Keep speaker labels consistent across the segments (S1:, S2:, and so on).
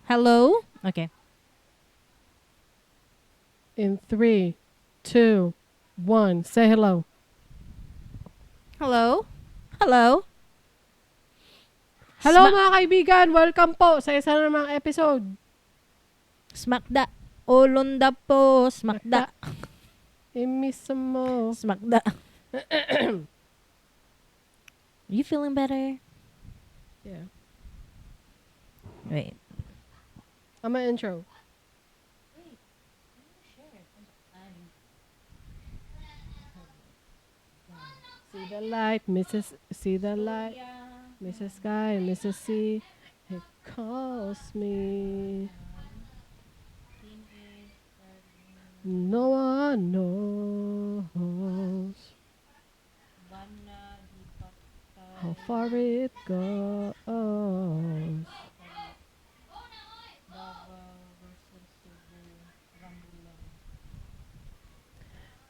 S1: Hello? Okay.
S2: In 3, 2, 1, say hello.
S1: Hello? Hello?
S2: Hello mga kaibigan! Welcome po sa isa na namang episode.
S1: Smakda. Ulunda po. Smakda.
S2: Imiss mo.
S1: Smakda. You feeling better?
S2: Yeah.
S1: Wait.
S2: I'm an intro. See the light, Mrs. See the light, Mrs. Sky, Mrs. C. It calls me. No one knows how far it goes.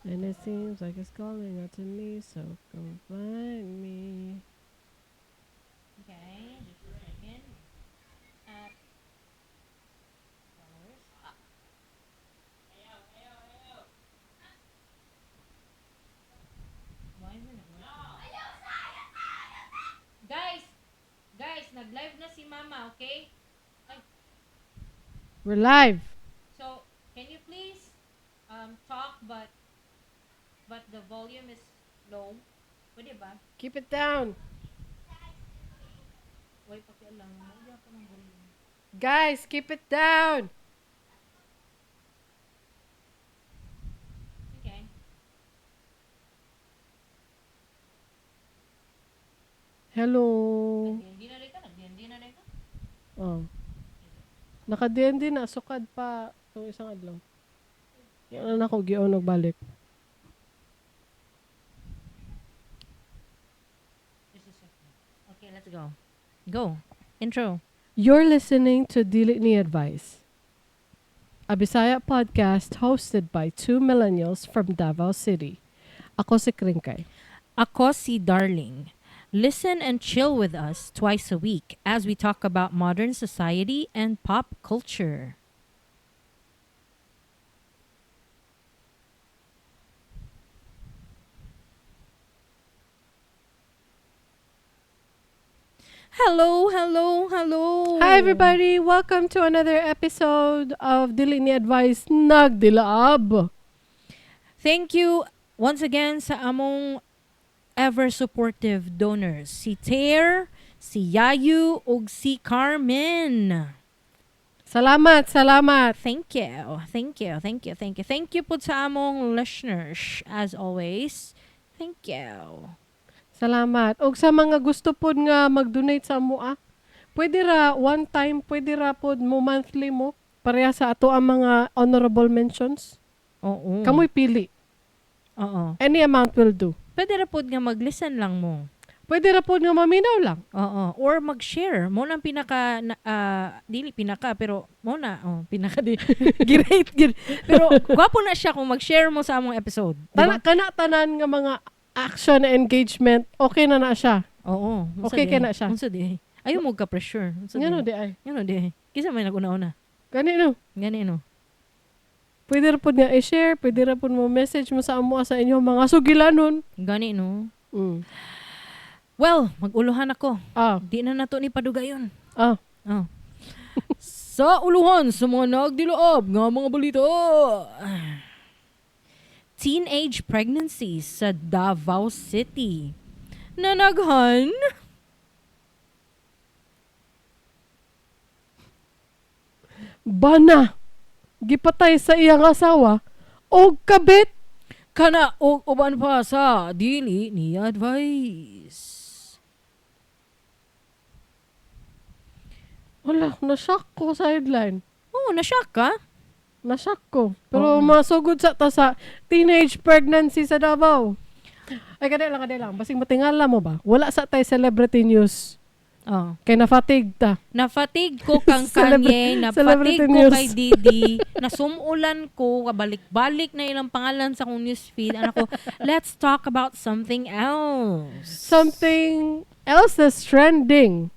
S2: And it seems like it's calling out to me, so come find me.
S1: Okay, just a second. At flowers. Why isn't it working? Guys! Guys, nag-live na si Mama, okay?
S2: We're live.
S1: So, can you please talk but the volume is low? Pwede ba?
S2: Keep it down.
S1: Why pakialam? Wala pa ng volume.
S2: Guys, keep it down.
S1: Okay.
S2: Hello.
S1: Nag-DND na rin ka? Nag-DND na rin ka?
S2: Oh. Naka-DND na, sukad pa itong isang adlaw. Yan na ako, gion nagbalik.
S1: Just a second. Okay, let's go. Go. Intro.
S2: You're listening to Dili Ni Advice, a Bisaya podcast hosted by two millennials from Davao City. Ako si Kringkay.
S1: Ako si Darling. Listen and chill with us twice a week as we talk about modern society and pop culture. Hello, hello, hello.
S2: Hi everybody! Welcome to another episode of Dili Ni Advice Nagdilaab.
S1: Thank you once again sa among ever supportive donors. Si Ter, si Yayu, ug si Carmen.
S2: Salamat, salamat.
S1: Thank you. Thank you. Thank you. Thank you. Thank you po sa among listeners as always. Thank you.
S2: Salamat. Og sa mga gusto pod nga mag-donate sa amoa, pwede ra one time, pwede ra pod mo monthly mo. Pareha sa ato ang mga honorable mentions.
S1: Oo.
S2: Kamoy pili.
S1: Oo.
S2: Any amount will do.
S1: Pwede ra pod nga mag-listen lang mo.
S2: Pwede ra pod nga maminaw lang.
S1: Oo. Or mag-share. Mo na ang pinaka, na, dili pinaka, pero mo na, oh, pinaka di, girate, gir. Pero gwapo na siya kung mag-share mo sa among episode.
S2: Tana,
S1: Diba?
S2: kana tanan nga mga action na engagement, okay na na siya.
S1: Oo. Unsa
S2: Okay
S1: di
S2: kay
S1: ay?
S2: na siya.
S1: Unsa di ay? Ayaw mo ka pressure. Unsa
S2: Ngano
S1: di
S2: di ay?
S1: Ngano di ay? Kinsa may nag-una-una?
S2: Gani no.
S1: Gani no.
S2: Pwede ra pod nga i-share, pwede ra pod mo message mo sa amoa sa inyong mga sugilanon.
S1: Gani no.
S2: Mm.
S1: Well, mag-uluhan ako.
S2: Ah,
S1: Di na nato ni padugayon.
S2: ah.
S1: Oh. Sa uluhan sa mga nagdilaab nga mga balita. Teenage pregnancies sa Davao City. Nanaghan?
S2: Bana gipatay sa iyang asawa og kabit.
S1: Kana og uban pa sa dili ni advice.
S2: Wala, na-shock ko sa headline.
S1: Oh, na-shock ka?
S2: Na-shock ko. Pero
S1: Oo.
S2: masugod sa ta sa teenage pregnancy sa Davao. Ay, kadali lang, kadali lang. Basing matingala mo ba? Wala sa tay celebrity news.
S1: Oh.
S2: Kay na-fatigue ta.
S1: Na-fatigue ko kang Kanye, na-fatigue
S2: Celebrity
S1: ko
S2: news.
S1: kay Didi, nasumulan ko, kabalik-balik na ilang pangalan sa akong newsfeed. Anak ko, let's talk about something else.
S2: Something else that's trending.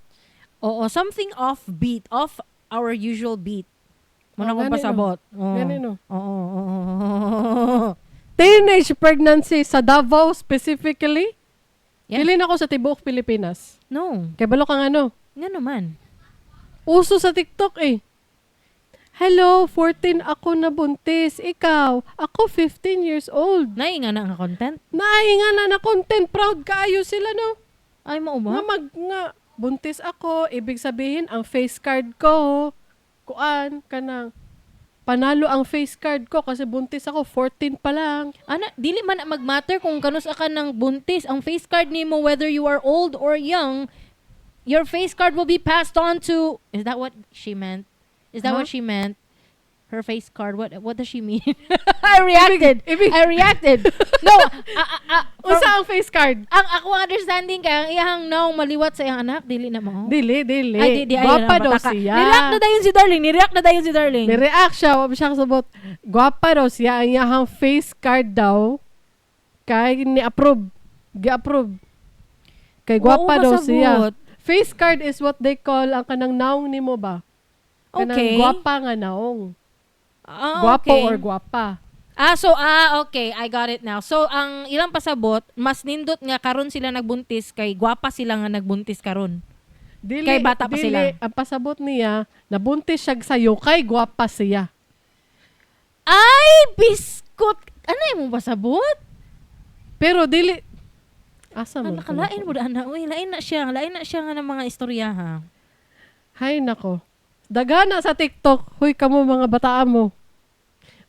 S1: Oo, something offbeat, off our usual beat. Muna
S2: Oh,
S1: kong
S2: gani no.
S1: pasabot. Oo.
S2: Gani no.
S1: Oo.
S2: Teenage pregnancy sa Davao specifically.
S1: Yeah.
S2: Dili na ako sa tibuok Pilipinas.
S1: No.
S2: Kay balo kang ano,
S1: Nga naman.
S2: Uso sa TikTok eh. "Hello, 14 ako na buntis. Ikaw?" "Ako 15 years old."
S1: Naay nga na nga content.
S2: Naay nga na content. Proud kaayo sila, no?
S1: Ay, mao ba?
S2: Nga mag, nga, "Buntis ako. Ibig sabihin, ang face card ko, kuan, kanang, panalo ang face card ko kasi buntis ako, 14 pa lang."
S1: Ana, dili man na magmatter kung kanus ka ng buntis. Ang face card nimo, whether you are old or young, your face card will be passed on to. Is that what she meant? Is that
S2: Huh?
S1: what she meant? Her face card. What does she mean? I reacted.
S2: Ibig-
S1: I reacted. No,
S2: Unsa ang face card?
S1: Ang ako ang understanding kay ang iyang naong maliwat sa iyang anak, dili na mo.
S2: Dili, dili.
S1: Ay, di, di, ay,
S2: Gwapa
S1: bata
S2: daw
S1: ka.
S2: siya.
S1: Nireact na dayon si Darling. Nireact na dayon si Darling.
S2: Nireact siya, wa pa siya kasabot. Gwapa daw siya, ang iyahang face card daw kay ni-approve. Gi-approve. Kay gwapa
S1: Oo,
S2: daw
S1: kasabot.
S2: siya. Face card is what they call ang kanang naong nimo ba? Kanang gwapa nga naong.
S1: Ah,
S2: Gwapo
S1: okay.
S2: or gwapa.
S1: Ah, so, ah, okay. I got it now. So, ang ilang pasabot, mas nindot nga karon sila nagbuntis kay gwapa sila nga nagbuntis karon.
S2: Dili,
S1: Kay bata pa
S2: dili,
S1: sila.
S2: Ang pasabot niya, nabuntis siya sayo kay gwapa siya.
S1: Ay, biskot! Ano yung pasabot?
S2: Pero dili asa mo?
S1: Ano, kalain mo na, uy, lain na siya. Lain na siya nga ng mga istorya, ha?
S2: Hay nako. Dagana sa TikTok, huy kamo mga bataan mo.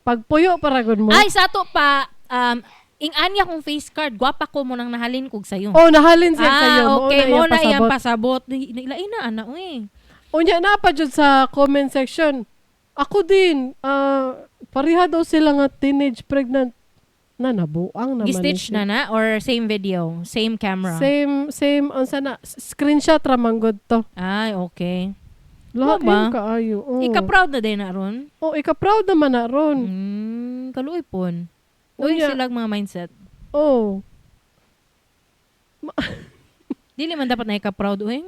S2: Pagpuyo paragon mo.
S1: Ay, sa ato pa, ing-anya kong face card, gwapa ko mo nang nahalin kog sayo.
S2: Oh, nahalin siya
S1: Ah,
S2: sa'yo. Mao
S1: okay.
S2: na
S1: Mo
S2: iyang
S1: na iyang
S2: pasabot.
S1: pasabot. Lain na, ana, uy.
S2: Unya na pa jud sa comment section. Ako din, ah, pareha daw sila nga teenage pregnant na nabuang naman. Ni
S1: Gi-stitch
S2: siya.
S1: na na or same video, same camera?
S2: Same, same, unsa na, screenshot ra man gud to.
S1: Ay, okay.
S2: Lain
S1: ba?
S2: kaayo. Oh.
S1: Ika-proud na din na ron.
S2: Oh, ika-proud naman na ron.
S1: Kaluoy pon. Uy,
S2: Unya.
S1: silang mga mindset.
S2: Oh.
S1: Dili man dapat na ika-proud, uy.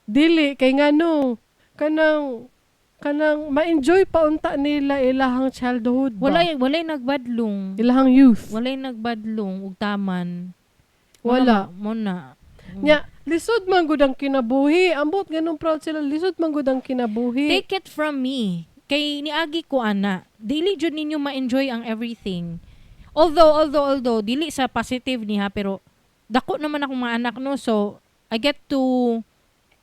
S2: Dili kay ngano kanang kanang ma-enjoy pa unta nila ilahang childhood ba?
S1: Walay walay nagbadlong.
S2: Ilahang youth.
S1: Walay nagbadlong ug taman.
S2: Wala.
S1: Mo na.
S2: Nya, lisod man gud ang kinabuhi. Ambot ganun proud sila, lisod man gud ang kinabuhi.
S1: Take it from me. Kay niagi ko ana, dili jud ninyo ma-enjoy ang everything. Although dili sa positive niya, pero dako naman akong mga anak, no, so I get to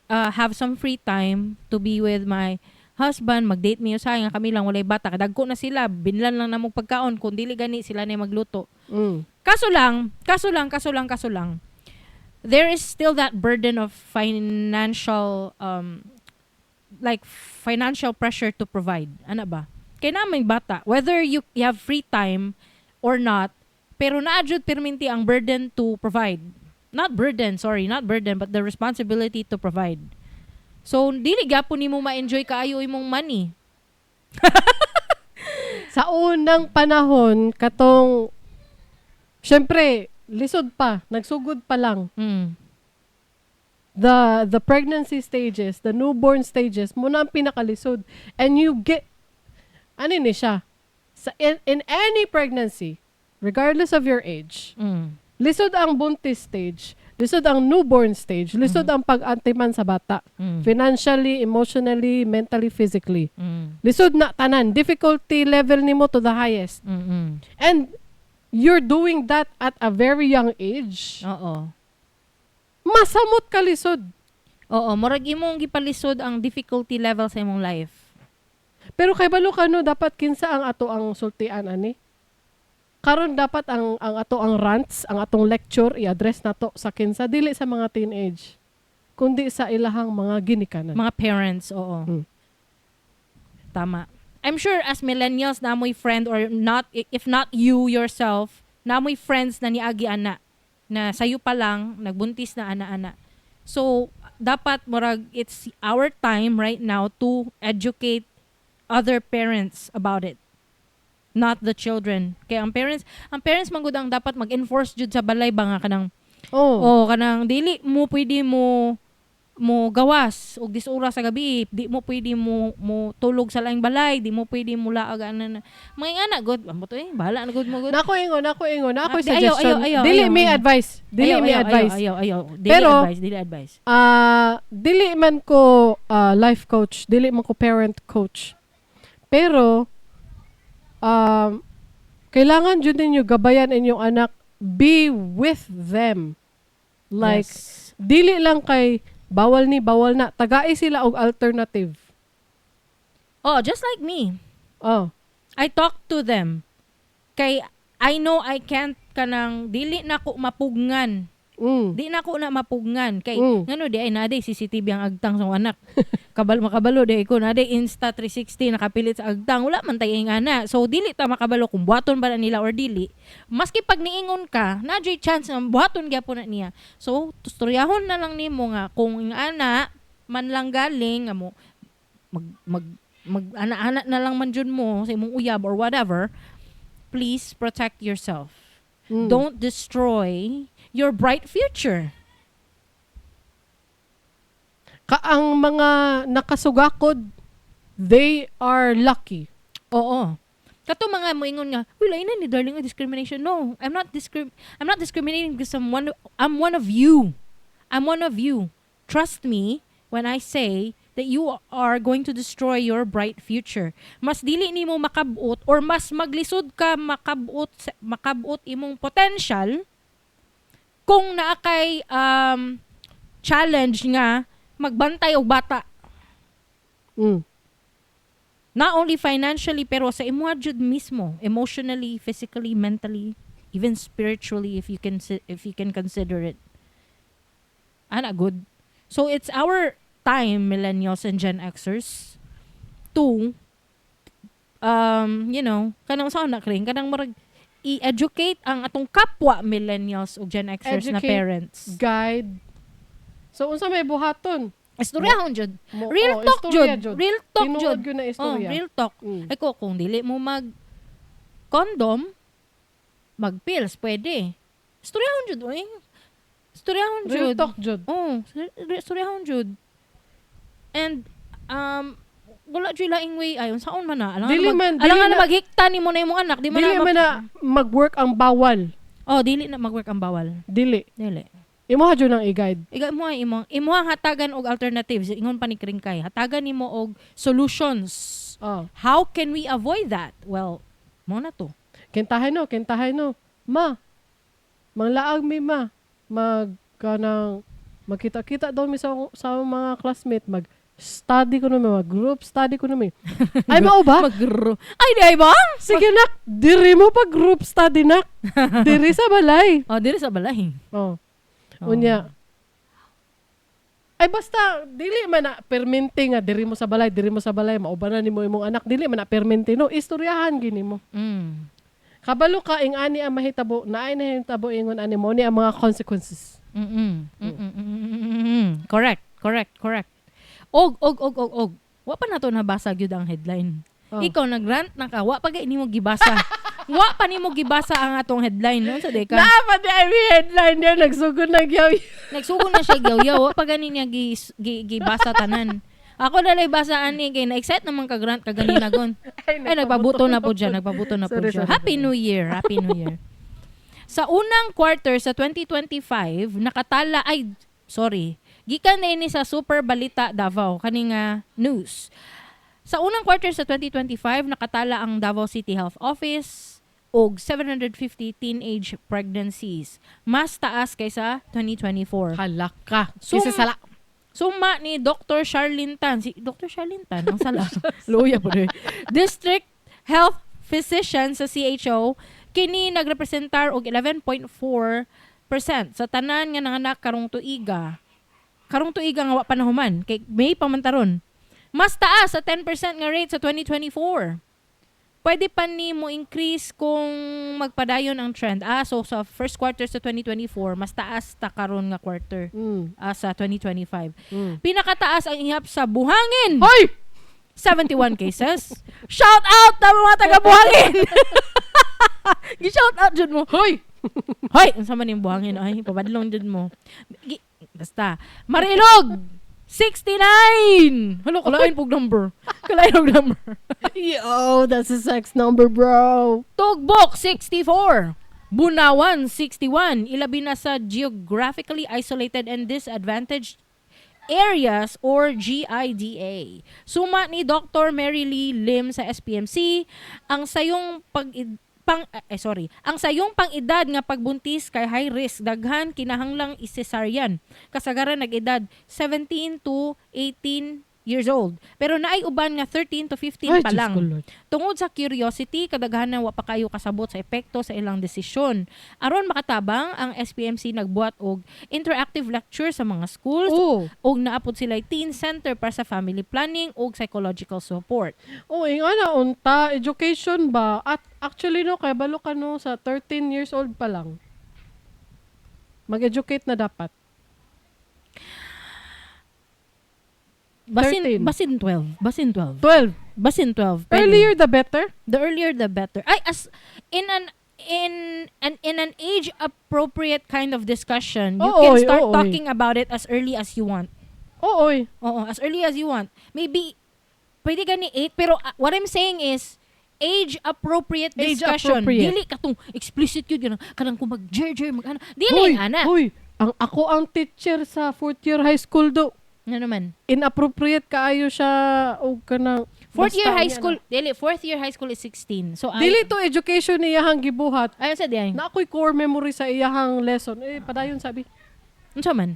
S1: have some free time to be with my husband, mag-date mi usahay nga kami lang, walay bata. Kadagko na sila, binlan lang namong pagkaon kung dili gani sila na magluto. Kaso lang, kaso lang, kaso lang, kaso lang, there is still that burden of financial, like financial pressure to provide. Ano ba? Kay na may bata, whether you have free time or not, pero naa jud perminti ang burden to provide. Not burden, sorry, not burden, but the responsibility to provide. So, dili gyapon nimo ma-enjoy kaayo imong money.
S2: Sa unang panahon katong syempre lisod pa, nagsugod pa lang. The pregnancy stages, the newborn stages, muna ang pinakalisod. And you get ano ni siya? Sa in any pregnancy, regardless of your age, lisod ang buntis stage, lisod ang newborn stage, lisod ang pag-antiman sa bata. Financially, emotionally, mentally, physically. Lisod na tanan. Difficulty level nimo to the highest. And you're doing that at a very young age.
S1: Oo.
S2: Masamot ka lisod.
S1: Oo, murag imong gipalisod ang difficulty level sa imong life.
S2: Pero kay balo ka no, dapat kinsa ang ato ang sultian ani? Karon dapat ang ato ang rants, ang atong lecture i-address nato sa kinsa, dili sa mga teenage kundi sa ilahang mga ginikanan.
S1: Mga parents, oo. Tama. I'm sure as millennials na mo'y friend or not, if not you yourself, na mo'y friends na niagi ana, na sayo pa lang, nagbuntis na ana-ana. So, dapat murag it's our time right now to educate other parents about it. Not the children. Kaya ang parents man gud ang dapat mag-enforce jud sa balay ba nga kanang
S2: Oh.
S1: oh, kanang dili mo pwede mo Mo gawas og 10 oras sa gabi, di mo pwede mo tulog sa laing balay, di mo pwede mo laag ana na. Mga ingana god, amo to eh, bahala na gud mo gud.
S2: Nako ingon, nako ingon, nako
S1: Ah, di, ayaw,
S2: suggestion.
S1: ayaw, ayaw,
S2: Dili
S1: ayaw,
S2: mi
S1: ayaw.
S2: advice. Dili
S1: Ayaw,
S2: mi
S1: ayaw,
S2: advice.
S1: Ayaw, ayaw, ayaw. Dili
S2: Pero-
S1: advice, dili advice.
S2: Ah, dili man ko life coach, dili man ko parent coach. Pero kailangan jud ninyo gabayan inyong anak, be with them. Like dili lang kay bawal ni bawal na, tagai sila og alternative.
S1: Oh, just like me.
S2: Oh.
S1: I talk to them. Kay I know I can't kanang dili na ko mapugngan. Di na ko na mapugngan kay ngano di ay naa CCTV ang agtang sa akong anak. Kabal makabalo di ko naa Insta 360 nakapilit sa agtang, wala man tay ingana. So dili ta makabalo kung buhaton ba na nila or dili. Maski pag niingon ka, naa jud chance nga buhaton gyapon na niya. So tustoryahon na lang nimo nga kung ingana man lang galing nga mo mag mag mag ana-ana na lang man jud mo sa imong uyab or whatever, please protect yourself. Don't destroy your bright future.
S2: Ka ang mga nakasugakod, they are lucky.
S1: Oo. Kato mga moingon nga, "Uy, lain na ni darling ang discrimination." No, I'm not discriminating because I'm one of you. I'm one of you. Trust me when I say that you are going to destroy your bright future. Mas dili nimo makabot or mas maglisod ka makabot imong potential kung naa kay challenge nga magbantay og bata. Not only financially pero sa imuha jud mismo, emotionally, physically, mentally, even spiritually if you can consider it. Ana good. So it's our time, millennials and Gen Xers, to kanang sa na kring kanang murag i-educate ang atong kapwa millennials ug Gen Xers na
S2: Educate,
S1: parents.
S2: guide. So unsa may buhaton?
S1: Istoryahon jud.
S2: Mo,
S1: Real
S2: oh,
S1: talk
S2: istorya
S1: jud. Real talk
S2: Tinuod
S1: jud.
S2: gyud na
S1: Oh,
S2: istorya.
S1: real talk. Eko, kung dili mo mag condom, mag pills pwede. Istoryahon jud oy. Istoryahon
S2: Real
S1: jud.
S2: talk jud.
S1: Oh, istoryahon jud. And wala jud laing way ayon saon man na. Alangan
S2: Dili
S1: mag,
S2: man- dili
S1: alangan na
S2: na-
S1: maghikta nimo na imong anak, di man
S2: Dili
S1: na
S2: man na mag-work ang bawal.
S1: Oh, dili na mag-work ang bawal.
S2: Dili.
S1: Dili.
S2: Imo jud ang i-guide.
S1: Iga mo imong imo ang hatagan og alternatives. Ingon pa ni Kringkay, hatagan nimo og solutions.
S2: Oh.
S1: How can we avoid that? Well, mo na to.
S2: Kentahay no, kentahay no. Ma, manglaag mi ma. Mag kanang magkita-kita daw mi sa mga classmate, mag study ko naman, mag group study ko naman. Ay mao ba?
S1: Magro. Ay, di ay ba?
S2: Sige nak, diri mo pa group study nak. Diri sa balay.
S1: Oh, diri sa balay.
S2: Oh.
S1: Oh.
S2: Unya. Ay basta dili man na permente nga diri mo sa balay, diri mo sa balay, maubanan nimo imong anak, dili man na permente no, istoryahan gini mo. Kabalo ka ing ani ang mahitabo, naay nahitabo ingon ani mo ni ang mga consequences.
S1: Correct, correct, correct. Og og og og og. Wa pa nato nabasa gyud ang headline.
S2: Oh.
S1: Ikaw nagrant na ka, wa pa gay nimo gibasa. Wa pa nimo gibasa ang atong headline no sa ka.
S2: Naa pa di ay may headline niya nagsugod na gyud.
S1: Nagsugod na siya gyaw-yaw, wa pa gani niya gibasa tanan. Ako dalay basa ani kay na-excite naman ka grant ka ganina gon. Ay, nagpabuto na po dyan. Nagpabuto na po
S2: Sorry,
S1: dyan.
S2: sorry,
S1: Happy New Year. Happy New Year. Sa unang quarter sa 2025, nakatala, ay, sorry. Gikan na ini sa Super Balita Davao, kani nga news. Sa unang quarter sa 2025, nakatala ang Davao City Health Office og 750 teenage pregnancies. Mas taas kaysa 2024.
S2: Halaka. Kisa sala.
S1: Suma ni Dr. Charlene Tan. Si Dr. Charlene Tan, ang sala. Luya po rin. District Health Physician sa CHO, kini nagrepresentar og 11.4% sa tanan nga nanganak karong tuiga. Karong tuiga nga wa pa nahuman, kay May pa man taron. Mas taas sa 10% nga rate sa 2024. Pwede pa ni mo increase kung magpadayon ang trend. Ah, so sa first quarter sa 2024, mas taas ta karon nga quarter sa 2025. Pinakataas ang ihap sa Buhangin.
S2: Hoy!
S1: 71 cases. Shout out na mga taga Buhangin. Gi-shout out jud mo.
S2: Hoy!
S1: Hoy, unsa man yung Buhangin ay pabadlong jud mo. Basta Marilog. 69! Hello, kalain pog number. Kalain og number.
S2: Yo, that's a sex number, bro.
S1: Tugbok, 64. Bunawan, 61. Ilabi na sa geographically isolated and disadvantaged areas or GIDA. Suma ni Dr. Mary Lee Lim sa SPMC, ang sayong pag pang eh, sorry, ang sayong pang-edad nga pagbuntis kay high risk, daghan kinahanglang i-cesarean. Kasagaran nag-edad 17 to 18 years old. Pero naay uban nga 13 to 15
S2: Ay,
S1: pa
S2: Diyos
S1: lang.
S2: ko, Lord.
S1: Tungod sa curiosity, kadaghanan na wa pa kayo kasabot sa epekto sa ilang desisyon. Aron makatabang, ang SPMC nagbuhat og interactive lecture sa mga schools
S2: Oh.
S1: ug naa pod sila teen center para sa family planning ug psychological support.
S2: Oh, nga na unta education ba? At actually no, kay balo ka no sa 13 years old pa lang. Mag-educate na dapat.
S1: Basin
S2: 13.
S1: basin 12, basin 12.
S2: 12.
S1: Basin 12. Pwede.
S2: Earlier the better.
S1: The earlier the better. Ay, as in an age appropriate kind of discussion, you
S2: Oo,
S1: can start
S2: oo,
S1: talking about it as early as you want.
S2: Oo, oy.
S1: Oo, as early as you want. Maybe, pwede gani 8, pero what I'm saying is, age appropriate
S2: Age
S1: discussion.
S2: appropriate.
S1: Dili katong explicit yun, ganang, kanang kung mag-jer-jer, mag ano. Dili,
S2: Huy,
S1: ana.
S2: Huy, ang ako ang teacher sa fourth year high school do.
S1: Ano naman?
S2: Inappropriate kaayo siya og kanang
S1: Fourth year
S2: basta
S1: high
S2: niya
S1: school,
S2: na.
S1: dili, fourth year high school is 16. So, ay,
S2: Dili to education iyahang gibuhat.
S1: Ayun sa diay.
S2: Na ako'y core memory sa iyahang lesson. Eh, padayon sabi.
S1: Unsa man?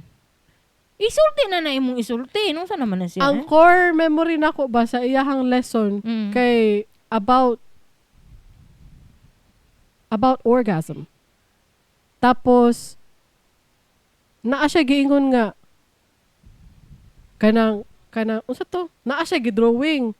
S1: Isulti na na imong isulti. Nung sa naman na siya?
S2: Ang
S1: Eh?
S2: core memory nako ba sa iyahang lesson kay about orgasm. Tapos naa siya giingon nga kanang kanang unsa to? Naa siya gidrawing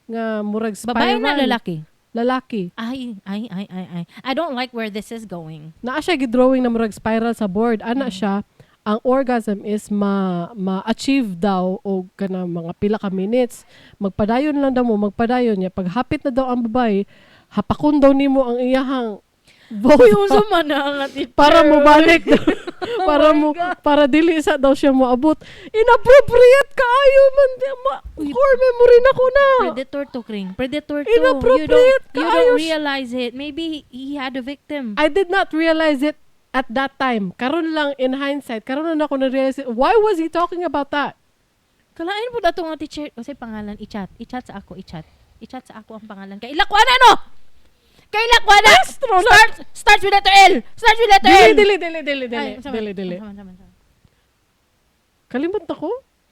S2: nga murag spiral.
S1: Babae na lalaki?
S2: Lalaki.
S1: Ay, ay, ay, ay, ay. I don't like where this is going.
S2: Naa siya gidrawing na murag spiral sa board. Ana siya ang orgasm is ma ma-achieve daw og kanang mga pila ka minutes. Magpadayon lang daw mo, magpadayon niya. Pag hapit na daw ang babae, hapakon daw nimo ang iyahang
S1: Uy, unsa man na ang teacher?
S2: Para mo balik daw. Para
S1: Oh my
S2: mo
S1: God.
S2: para dili sa daw siya moabot. Inappropriate kaayo man di ma, core memory na ko na.
S1: Predator to, Kring. Predator to.
S2: Inappropriate
S1: You don't
S2: kaayo siya.
S1: realize it. Maybe he had a victim.
S2: I did not realize it at that time. Karon lang in hindsight, karon na ako na-realize it. Why was he talking about that?
S1: Kalain po dato nga teacher. Kasi pangalan, i-chat. I-chat sa ako, i-chat. I-chat sa ako ang pangalan. Kay Ilakwana, no? Kay Ilakwana! Starts with letter L! Starts with letter
S2: Dili,
S1: L!
S2: dili, dili, dili, dili,
S1: Ay, unsa man,
S2: dili, dili.
S1: unsa man, unsa man, unsa man.
S2: Kalimot na ko?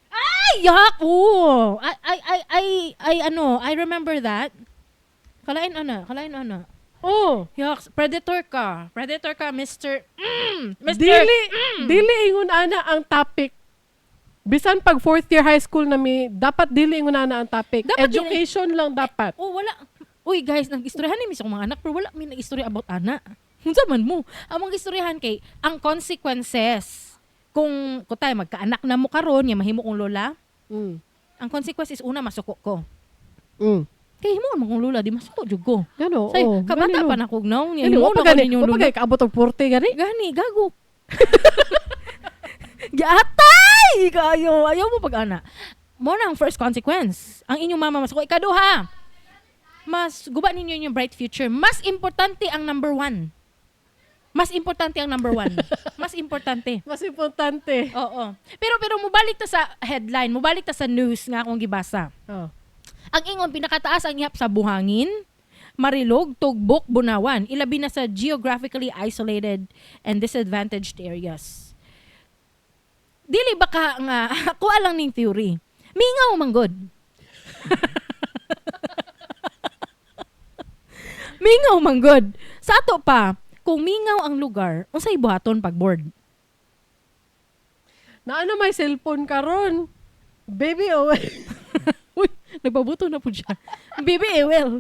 S1: Ay, yak! Oo! I, ano, I remember that. Kalain, ana. Kalain, ana.
S2: Oh.
S1: Yaks, predator ka. Predator ka, Mr. Mr.
S2: Dili, dili ingon ana ang topic. Bisan pag fourth year high school na mi, dapat dili ingon ana ang topic.
S1: Dapat dili-
S2: Education lang dapat.
S1: Oh, wala. Uy, guys, nag-istoryahan ni sa mga anak, pero wala mi nag-istorya about ana. Unsa man mo? Ang mga istoryahan kay ang consequences kung kutay magkaanak na mo karon, nya mahimo kong lola, ang consequence is una masuko ko. Kay himo man kong lola, di masuko jud ko.
S2: Gano,
S1: Say,
S2: oh.
S1: kabata
S2: gani, no.
S1: pa na kog naong niya.
S2: Gani,
S1: Himo
S2: wa pa
S1: na ko
S2: gani,
S1: ninyong
S2: wa pa
S1: lola.
S2: gani kaabot og 40 gani.
S1: Gani, gago. Giatay! Kayo, ayaw mo pag-ana. Mo na ang first consequence. Ang inyong mama masuko. Ikaduha, mas guba ninyo yung bright future. Mas importante ang number one. Mas importante ang number one. Mas importante.
S2: Mas importante.
S1: Oo. Pero pero mubalik ta sa headline, mubalik ta sa news nga akong gibasa.
S2: Oh.
S1: Ang ingon pinakataas ang ihap sa Buhangin, Marilog, Tugbok, Bunawan, ilabi na sa geographically isolated and disadvantaged areas. Dili ba ka nga ako lang ning theory. Mingaw man gud. Mingaw man gud. Sa ato pa, kung mingaw ang lugar, unsay buhaton pag board?
S2: Na ano may cellphone karon? Baby, oh.
S1: Uy, nagpabuto na po siya. Baby, eh, well.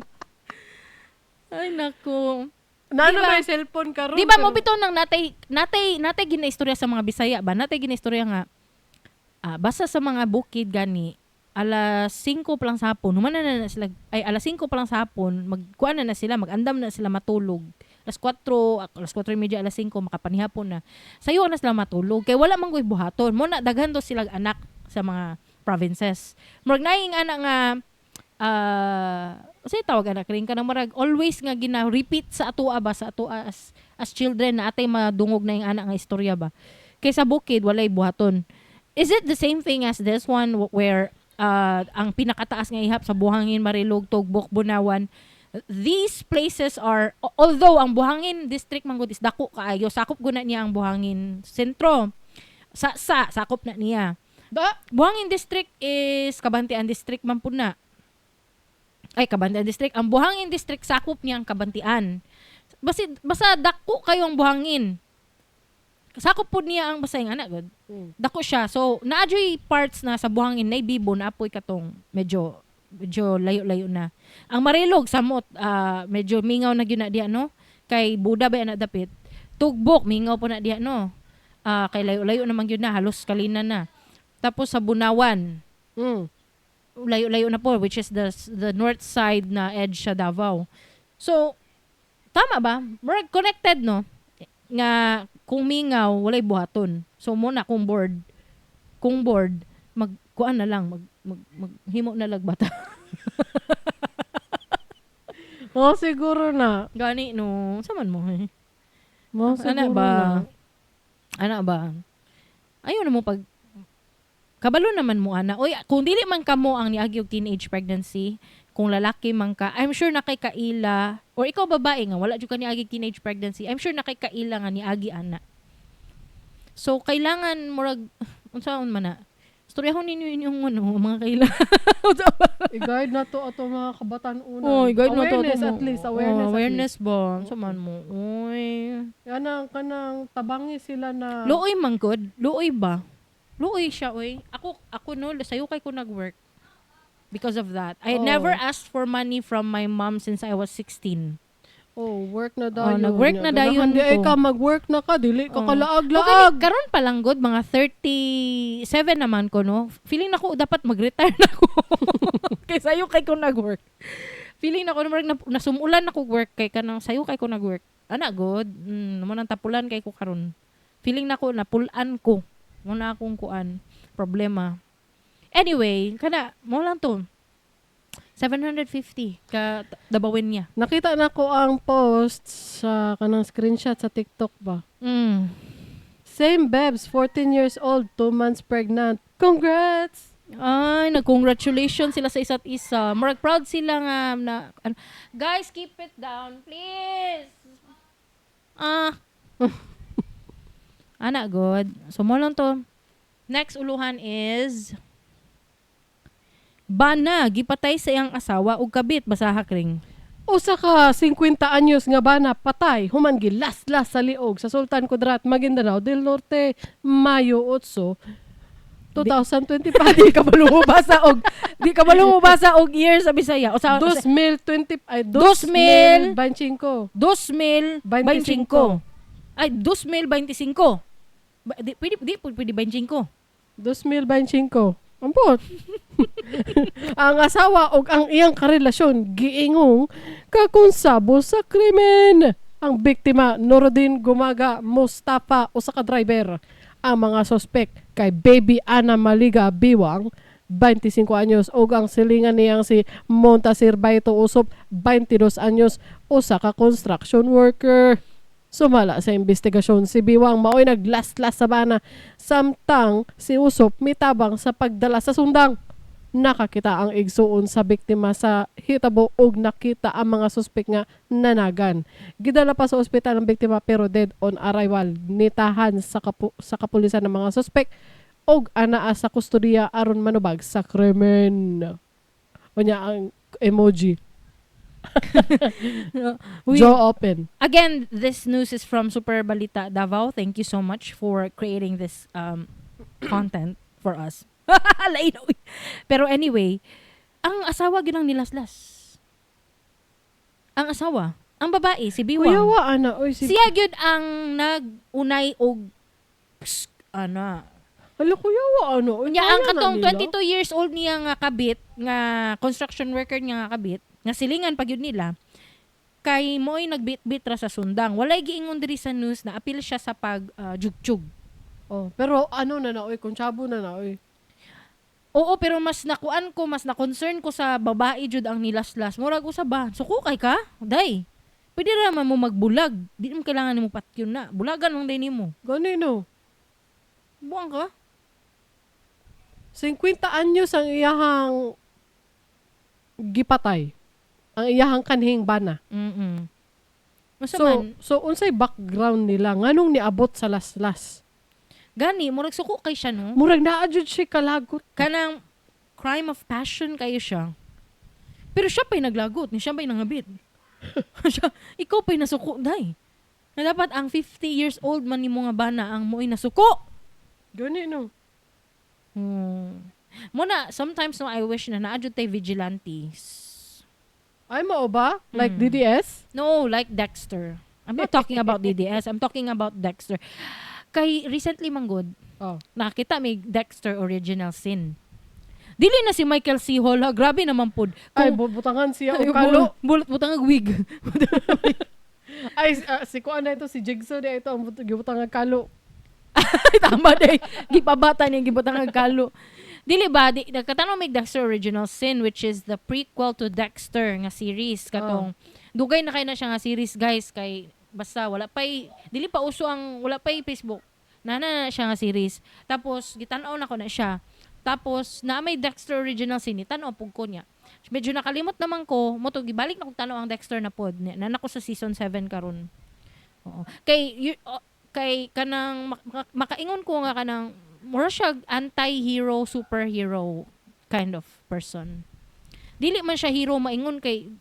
S1: Ay, nako.
S2: Na ano
S1: Diba?
S2: may cellphone karon?
S1: Di ba mo bitaw nang natay natay natay ginaistorya sa mga Bisaya ba? Natay ginaistorya nga basta sa mga bukid gani alas 5 pa lang sa hapon, humana na, na sila, ay alas 5 pa lang sa hapon, magkuan na na sila, magandam na sila matulog. Alas 4, alas 4:30, alas 5 makapanihapon na. Sayo na sila matulog kay wala man koy buhaton. Mo na daghan do sila anak Sa mga provinces. Murag naing ana nga unsay tawag ana, kring kanang murag always nga gina-repeat sa atoa ba, sa atoa as children na atay madungog na yung ana nga istorya ba. Kay sa bukid walay buhaton. Is it the same thing as this one where ang pinakataas nga ihap sa Buhangin, Marilog, Tugbok, Bunawan? These places are, although ang Buhangin district man gud is dako kaayo, sakop gud na niya ang Buhangin sentro. Sa sakop na niya.
S2: Da.
S1: Buhangin district is Cabantian district man pud na. Ay, Cabantian district. Ang Buhangin district, sakop niya ang Cabantian. Basta dako kayong Buhangin. Sakop pud niya ang basta yung anak gud. Dako siya. So, naa juy parts na sa Buhangin na bibo na apoy katong medyo medyo layo-layo na. Ang Marilog samot, medyo mingaw na gyud na diya, no? Kay Buda ba na dapit. Tugbok mingaw po na diya, no? Kay layo-layo naman gyud na, halos Kalinan na. Tapos sa Bunawan, layo-layo na po, which is the north side na edge sa Davao. So tama ba? Murag connected, no? Nga kung mingaw walay buhaton. So mo na kung bored mag kuan na lang, mag mag maghimo na lag bata.
S2: Oh, siguro na.
S1: Gani no, saman mo eh.
S2: Mo siguro
S1: Ana ba?
S2: na.
S1: Ana ba? Ayaw na mo pag kabalo naman mo ana. Oy, kung dili man kamo ang niagi og teenage pregnancy, kung lalaki man ka, I'm sure na kay kaila or ikaw babae nga wala jud ka niagi teenage pregnancy, I'm sure na kay kaila nga niagi ana. So kailangan murag unsaon man na? Istoryahon ninyo inyong ano, mga kaila. Unsa ba?
S2: I-guide na to ato mga kabataan una.
S1: Oh, i-guide na to
S2: awareness
S1: ato mo.
S2: at least, awareness.
S1: Oh,
S2: At
S1: awareness ba? Unsa man mo? Oy.
S2: least. Kanang kanang tabangi sila na.
S1: Luoy man gud. Luoy ba? Luoy siya, oy. Ako ako no, sayo kay ko nag-work because of that. I never asked for money from my mom since I was 16.
S2: Oh, work na
S1: Oh,
S2: dayon.
S1: nag-work na dayon
S2: Ganahan di ay
S1: ko.
S2: ka mag-work na ka, dili ka
S1: Oh.
S2: kalaag-laag.
S1: Okay, karon pa lang gud, mga 37 naman ko, no. Feeling nako dapat mag-retire na ko. Kay sayo kay ko nag-work. Feeling nako murag na, nasumulan ako work kay kanang sayo kay ko nag-work. Ana god, mo nang tapulan kay ko karon. Feeling nako napulan ko. Mo na akong kuan problema. Anyway, kana mo lang to. 750 ka dabawin niya.
S2: Nakita na ko ang post sa kanang screenshot sa TikTok ba. Same Bebs, 14 years old, 2 months pregnant. Congrats!
S1: Ay, nag-congratulations sila sa isa't isa. Murag proud sila nga na ano. Guys, keep it down, please. Ah. Ana, good. So, mo lang to. Next uluhan is bana, gipatay sa iyang asawa ug kabit. Basaha, Kring.
S2: Usa ka 50 anyos nga bana patay human gilaslas sa liog sa Sultan Kudarat, Maguindanao del Norte, Mayo 8, 2025.
S1: Di ka ba lumubasa og year sa Bisaya? O sa
S2: 2020 ay
S1: 2000
S2: 2025.
S1: 2025. Ay, 2025. Di, pwede, di, pwede 25.
S2: 2025. Ambot. Ang asawa og ang iyang karelasyon giingong kakonsabo sa krimen. Ang biktima, Norodin Gumaga Mustafa, usa ka driver. Ang mga sospek kay Baby Ana Maliga Biwang, 25 anyos, ug ang silingan niyang si Montasir Baito Usop, 22 anyos, usa ka construction worker. Sumala sa investigasyon, si Biwang maoy naglaslas sa bana samtang si Usop mitabang sa pagdala sa sundang. Nakakita ang igsuon sa biktima sa hitabo ug nakita ang mga suspek nga nanagan. Gidala pa sa ospital ang biktima pero dead on arrival. Nitahan sa kapulisan ng mga suspek og anaa sa kustodiya aron manubag sa krimen. Unya ang emoji. Jaw open.
S1: Again, this news is from Super Balita Davao. Thank you so much for creating this content for us. Lain, uy. Pero anyway, ang asawa ginang nilaslas. Ang asawa, ang babae, si Biwang.
S2: Kuya wa ana oy si
S1: Siya gyud ang nag-unay og psst, ana.
S2: Hala, kuya wa ano oy.
S1: Unya ang
S2: Kaya na
S1: katong
S2: nila.
S1: 22 years old niya nga kabit, nga construction worker niya nga kabit, nga silingan pa gyud nila, kay mo'y nagbit-bit ra sa sundang. Walay giingon diri sa news na apil siya sa pag jugjug.
S2: Oh, pero ano na na oy, konsyabo na na oy.
S1: Oo, pero mas nakuan ko, mas na-concern ko sa babae jud ang nilaslas. Murag usa ba? Suko kay ka? Day. Pwede ra man mo magbulag. Di mo kailangan nimo patyon na. Bulagan lang day nimo.
S2: Gani no.
S1: Buang ka?
S2: 50 anyos ang iyahang gipatay. Ang iyahang kanhing bana.
S1: Unsa
S2: So,
S1: man,
S2: so unsay background nila nganong niabot sa laslas?
S1: Gani, murag suko kay siya, no?
S2: Murag naa jud siya kalagot.
S1: Kanang crime of passion kayo siya. Pero siya pa'y naglagot, ni siya pa'y nangabit. Siya, ikaw pa'y nasuko, day. Na dapat ang 50 years old man nimo nga bana ang mo'y nasuko.
S2: Gani no.
S1: Muna, sometimes no, I wish na naa jud tay vigilantes.
S2: Ay, mao ba? Like
S1: Mm.
S2: DDS?
S1: No, like Dexter. I'm not talking about DDS. I'm talking about Dexter. Kay recently man gud, nakita may Dexter Original Sin. Dili na si Michael C. Hall, ha? Grabe naman pod.
S2: Ay, butangan siya
S1: Ay,
S2: og kalo.
S1: Bulot butang og wig.
S2: Ay, si kuan na ito, si Jigsaw na ito, ang gibutangan kalo.
S1: Tama day. Gipabata niya gibutang og kalo. Dili ba di nagkatanaw mig Dexter Original Sin, which is the prequel to Dexter nga series, katong dugay na kay na siya nga series, guys, kay basta wala pay dili pa uso ang wala pay Facebook. Na na siya nga series. Tapos gitan-aw na ko na siya. Tapos na may Dexter Original Sin, tan-aw pug ko niya. Medyo nakalimot naman ko, mo to gibalik na kog tan-aw ang Dexter na pod. Na na ko sa season 7 karon. Oo. Kay oh, kay kanang makaingon ko nga kanang mura siya anti-hero, superhero kind of person. Dili man siya hero maingon kay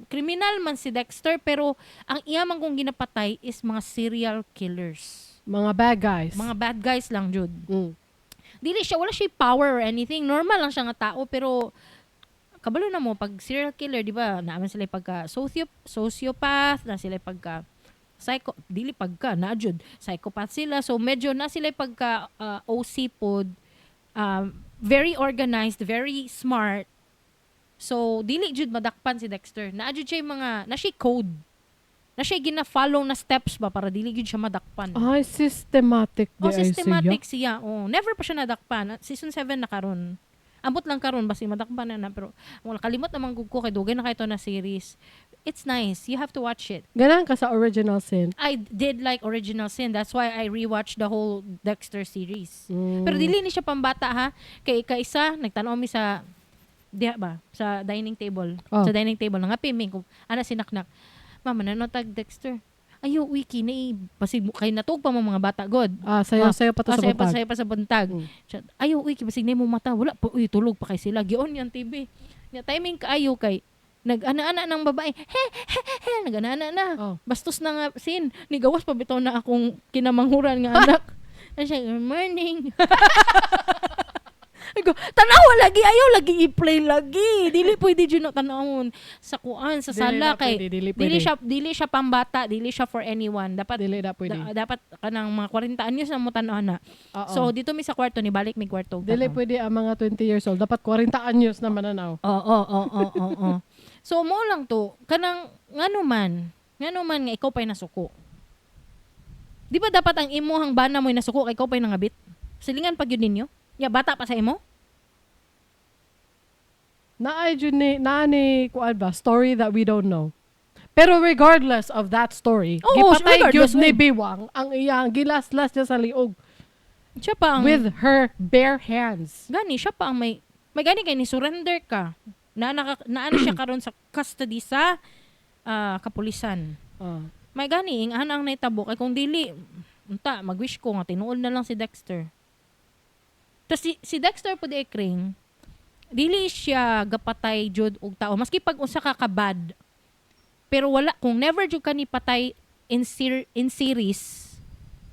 S1: kriminal man si Dexter, pero ang iya man kong ginapatay is mga serial killers.
S2: Mga bad guys.
S1: Mga bad guys lang jud. Dili siya, wala siya power or anything. Normal lang siya nga tao, pero kabalo na mo pag serial killer, di ba? Naaman sila pagka sociopath, na sila pagka psycho, dili pagka na jud, psychopath sila. So medyo na sila pagka OC pod, very organized, very smart. So dili jud madakpan si Dexter. Naa jud siya yung mga na siya code. Na siya gina-follow na steps ba para dili jud siya madakpan.
S2: Ay, systematic
S1: Oh,
S2: di ay siya.
S1: systematic siya. Oh, never pa siya nadakpan. At season 7 na karon. Ambot lang karon basi madakpan na na pero wala, kalimot naman gud ko kay dugay na kay to na series. It's nice. You have to watch it.
S2: Ganahan ka sa Original Sin?
S1: I did like Original Sin. That's why I rewatched the whole Dexter series. Pero dili ni siya pambata ha. Kay kaisa nagtan-aw mi sa diha ba sa dining table.
S2: Oh.
S1: Sa dining table nangapi mi ko ana si Naknak. "Mama, nanood tag Dexter." "Ayo, wiki na basig mo kay natug pa mo mga bata god."
S2: Ah, sayo-sayo pa to
S1: Ah,
S2: sa
S1: sayo pa,
S2: buntag.
S1: sayo pa sa buntag. Siya, "Ayo, uy, basig na imong mata." Wala pa, uy, tulog pa kay sila. Gion yung TV. Nya, timing kaayo kay nag-ana-ana ng babae. He, he, he, nag-ana-ana na. Bastos na nga sin. Nigawas pa bitaw na akong kinamanghuran nga anak. Ano siya, "Good morning." Ako, "Tanawa lagi, ayaw lagi i-play lagi. Dili pwede dyan na tanawon sa kuan, sa
S2: Dili
S1: sala
S2: na
S1: kay
S2: pwede, dili
S1: dili
S2: pwede.
S1: siya pambata, dili siya for anyone. Dapat
S2: Dili na pwede.
S1: Dapat kanang mga 40 anyos na mo tan-aw na.
S2: Oo.
S1: So dito mi sa kwarto ni balik mi kwarto og
S2: Dili
S1: tan-aw.
S2: pwede ang mga 20 years old. Dapat 40 anyos na mananaw.
S1: Oo. So mo lang to, kanang ngano man nga ikaw pa'y nasuko. Di ba dapat ang imuhang bana mo'y nasuko kay ikaw pa'y nangabit? Silingan pag yun ninyo? Ya bata pa sa imo?
S2: Naay jud ni naa ni kuan ba story that we don't know. Pero regardless of that story,
S1: Oo,
S2: gipatay
S1: regardless,
S2: gyud ni
S1: oy.
S2: Biwang ang iyang gilaslas niya sa liog
S1: Siya pa ang
S2: with her bare hands.
S1: Gani siya pa ang may gani kay ni surrender ka. Na siya karon sa custody sa kapulisan. May gani ing ang naitabo kay kung dili unta mag-wish ko nga tinuol na lang si Dexter. Tas si Dexter pud ekring dili siya gapatay jud og tao maski pag usa ka kabad. Pero wala kung never jud ka ni patay in series,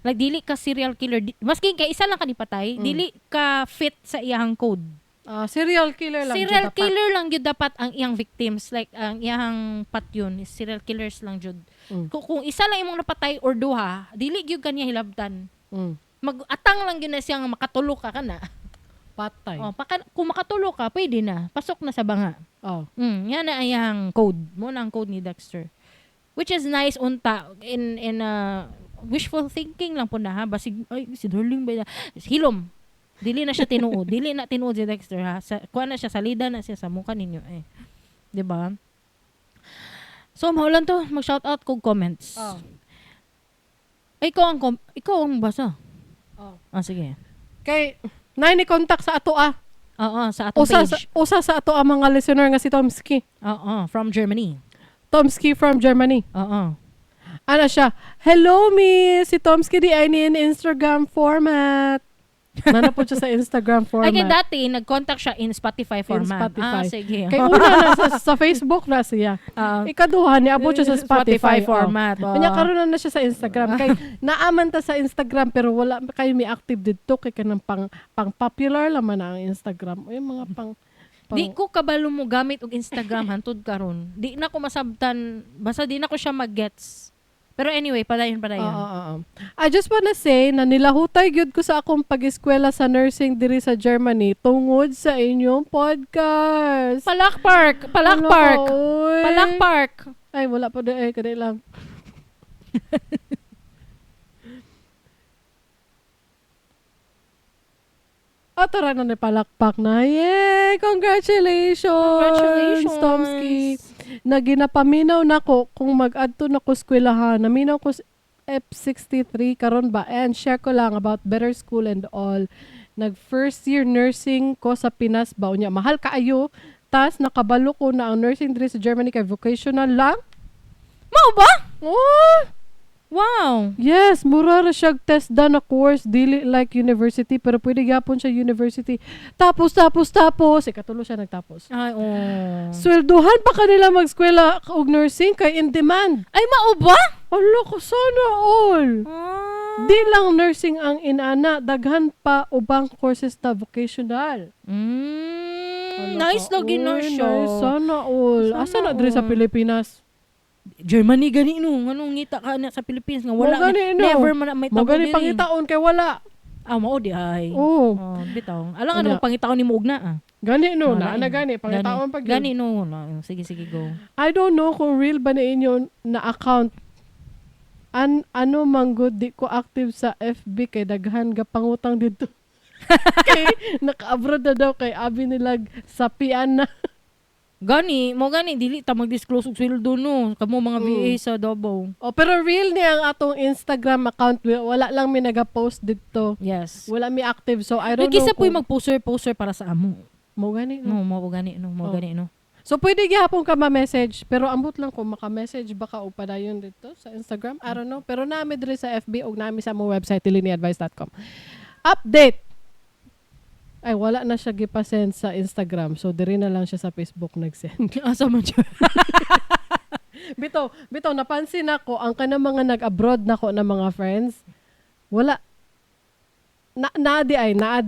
S1: like dili ka serial killer, maski kay isa lang ka ni patay, dili ka fit sa iyang code.
S2: Ah, serial killer lang jud
S1: Serial
S2: dapat.
S1: killer lang jud dapat ang iyang victims, like ang iyang patyon is serial killers lang jud. Kung isa lang imong napatay or duha, dili gyud kaniya hilabtan. Mag-atang lang gyud na siya nga makatulo ka kana.
S2: Patay.
S1: Oh, kung makatulo ka, pwede na. Pasok na sa banga. Yan na iyang code. Mo na ang code ni Dexter. Which is nice unta in wishful thinking lang po na ha. Basig ay si Darling ba na? Hilom. Dili na siya tinuod. Dili na tinuod si Dexter ha. Sa, kuha na siya, salida na siya sa mukha ninyo eh. 'Di ba? So, maulan to, mag-shout out kog comments.
S2: Oh.
S1: Ay, ikaw ang basa.
S2: Oh.
S1: Ah, sige.
S2: Kay nay ni contact sa ato ah.
S1: Oo, sa atong
S2: Usa sa,
S1: page.
S2: usa sa ato ang mga listener nga si Tomsky.
S1: Oo, from Germany.
S2: Tomsky from Germany.
S1: Oo.
S2: Ano siya? "Hello, miss! Si Tomsky di ay ni in Instagram format." Nana po siya sa Instagram format.
S1: Ay, kay dati, nag-contact siya in Spotify format.
S2: Spotify.
S1: Ah, sige.
S2: Kay una na sa Facebook na siya.
S1: Ah,
S2: Ikaduha, niabot siya sa Spotify.
S1: Spotify format.
S2: Oh.
S1: Oo.
S2: Unya karon na na siya sa Instagram. Kay naaman ta sa Instagram pero wala kayo mi active didto kay kanang pang popular laman na ang Instagram. Uy, mga pang
S1: Di ko kabalo mo gamit og Instagram hantud karon. Di na ko masabtan, basta di na ko siya mag-gets. Pero anyway, padayon padayon.
S2: Oo, oo, oo. I just wanna say na nilahutay gyud ko sa akong pag-eskwela sa nursing diri sa Germany tungod sa inyong podcast.
S1: Palakpark,
S2: Ano
S1: palakpark.
S2: ka, oy?
S1: Palakpark.
S2: Ay, wala pa di. Ay, kadali lang. Oh, tara na ni palakpak na. Yay! Congratulations!
S1: Congratulations!
S2: Tomsky. Na ginapaminaw nako kung mag-adto na ko eskwelahan. Naminaw ko sa F63 karon ba, and share ko lang about better school and all. Nag first year nursing ko sa Pinas ba, unya mahal kaayo, tas nakabalo ko na ang nursing diri sa Germany kay vocational lang.
S1: Mao ba?
S2: Oh!
S1: Wow.
S2: Yes, mura ra siya test da na course, dili like university pero pwede gyapon siya university. Tapos tapos tapos ikatulo siya nagtapos.
S1: Ay, oh.
S2: Swelduhan pa kanila mag-eskwela og nursing kay in demand.
S1: Ay, mao ba?
S2: Ala ko, sana all.
S1: Ah.
S2: Di lang nursing ang inana, daghan pa ubang courses na vocational. Ala
S1: Nice
S2: ka,
S1: lagi na
S2: uy,
S1: siya.
S2: Nice, sana all.
S1: Sana
S2: Asa na diri sa
S1: all.
S2: Pilipinas?
S1: Germany gani no, nganong ngita ka na sa Philippines nga wala
S2: Mo gani,
S1: na,
S2: no.
S1: never man na may
S2: Mo
S1: tabo
S2: gani
S1: diri.
S2: pangitaon kay wala.
S1: Ah, mao di ay.
S2: Oh,
S1: Oh, bitaw. Alam nga
S2: Unya.
S1: naman pangitaon ni mo ugna ah.
S2: gani no,
S1: Wala
S2: naa na
S1: eh.
S2: gani pangitaon pag yun.
S1: Gani no, no. Sige sige go.
S2: I don't know kung real ba na inyo na account. Ano manggod di ko active sa FB kay daghan ga pangutang dito. Kay naka-abroad na daw kay abi nilag sapian na.
S1: Gani, mo gani dili ta mag-disclose og sweldo no. Kamo mga VA sa Davao.
S2: Oh, pero real niya ang atong Instagram account. Wala lang mi naga-post dito.
S1: Yes.
S2: Wala mi active so I don't
S1: Lagi
S2: know.
S1: sa puy
S2: kung-
S1: mag-poster-poster para sa amo.
S2: Mo gani, no?
S1: No, mo gani no, mo
S2: Oh.
S1: gani no.
S2: So pwede gihapon ka ma-message pero ambot lang kung maka-message baka o padayon dito sa Instagram. I don't know. Pero nami diri sa FB og nami sa among website diliniadvice.com. Update. Ay wala na siya gipasend sa Instagram. So diri na lang siya sa Facebook nag-send.
S1: Asa man siya?
S2: Bitaw, bitaw napansin ako ang kanang mga nag-abroad nako na mga friends. Wala na naadi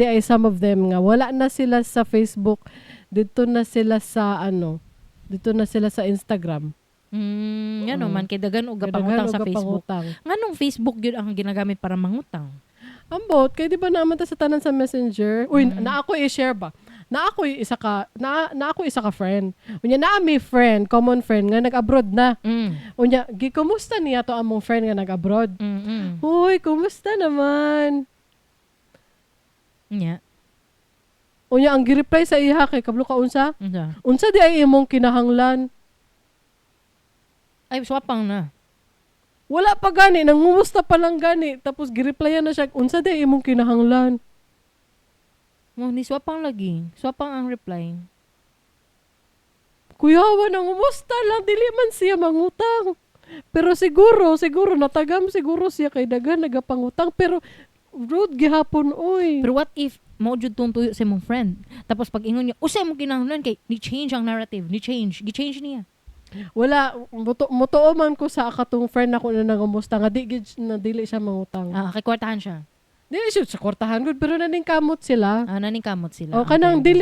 S2: ay some of them nga wala na sila sa Facebook. Dito na sila sa ano, dito na sila sa Instagram.
S1: Ngano man kay dagan og
S2: Kay
S1: pangutang
S2: daghan
S1: sa
S2: og
S1: Facebook.
S2: pangutang.
S1: Nganong Facebook gyud ang ginagamit para mangutang?
S2: Ambot, kay di ba naman ta sa tanan sa Messenger? Uy, na ako i-share ba? Na ako isa ka friend. Unya naa mi friend, common friend nga nag-abroad na. Unya, gikumusta niya to among friend nga nag-abroad? Uy, kumusta naman?
S1: Nya.
S2: Unya ang gi-reply sa iya kay kablo ka unsa?
S1: Unsa?
S2: Unsa di ay imong kinahanglan?
S1: Ay swapang na.
S2: Wala pa gani, nangumusta pa lang gani. Tapos gi-replyan na siya, unsa di ay imong kinahanglan?
S1: Mo ni swapang lagi. Swapang ang reply.
S2: Kuyawa, nangumusta lang, dili man siya mangutang. Pero siguro, siguro, natagam siguro siya kay daghan nagapangutang. Pero rude gihapon, oy.
S1: Pero what if mao jud tong tuyo sa imong friend? Tapos pag ingon niya, usa imong kinahanglan kay ni change ang narrative, ni change, gi-change niya.
S2: Wala, mutuo man ko sa akatong friend ako na nangumusta nga di gid na dili siya mangutang.
S1: Ah, kay kwartahan siya.
S2: Dili siya sa kwartahan gud pero naning kamot sila.
S1: Ah, naning kamot sila.
S2: O kanang
S1: Okay.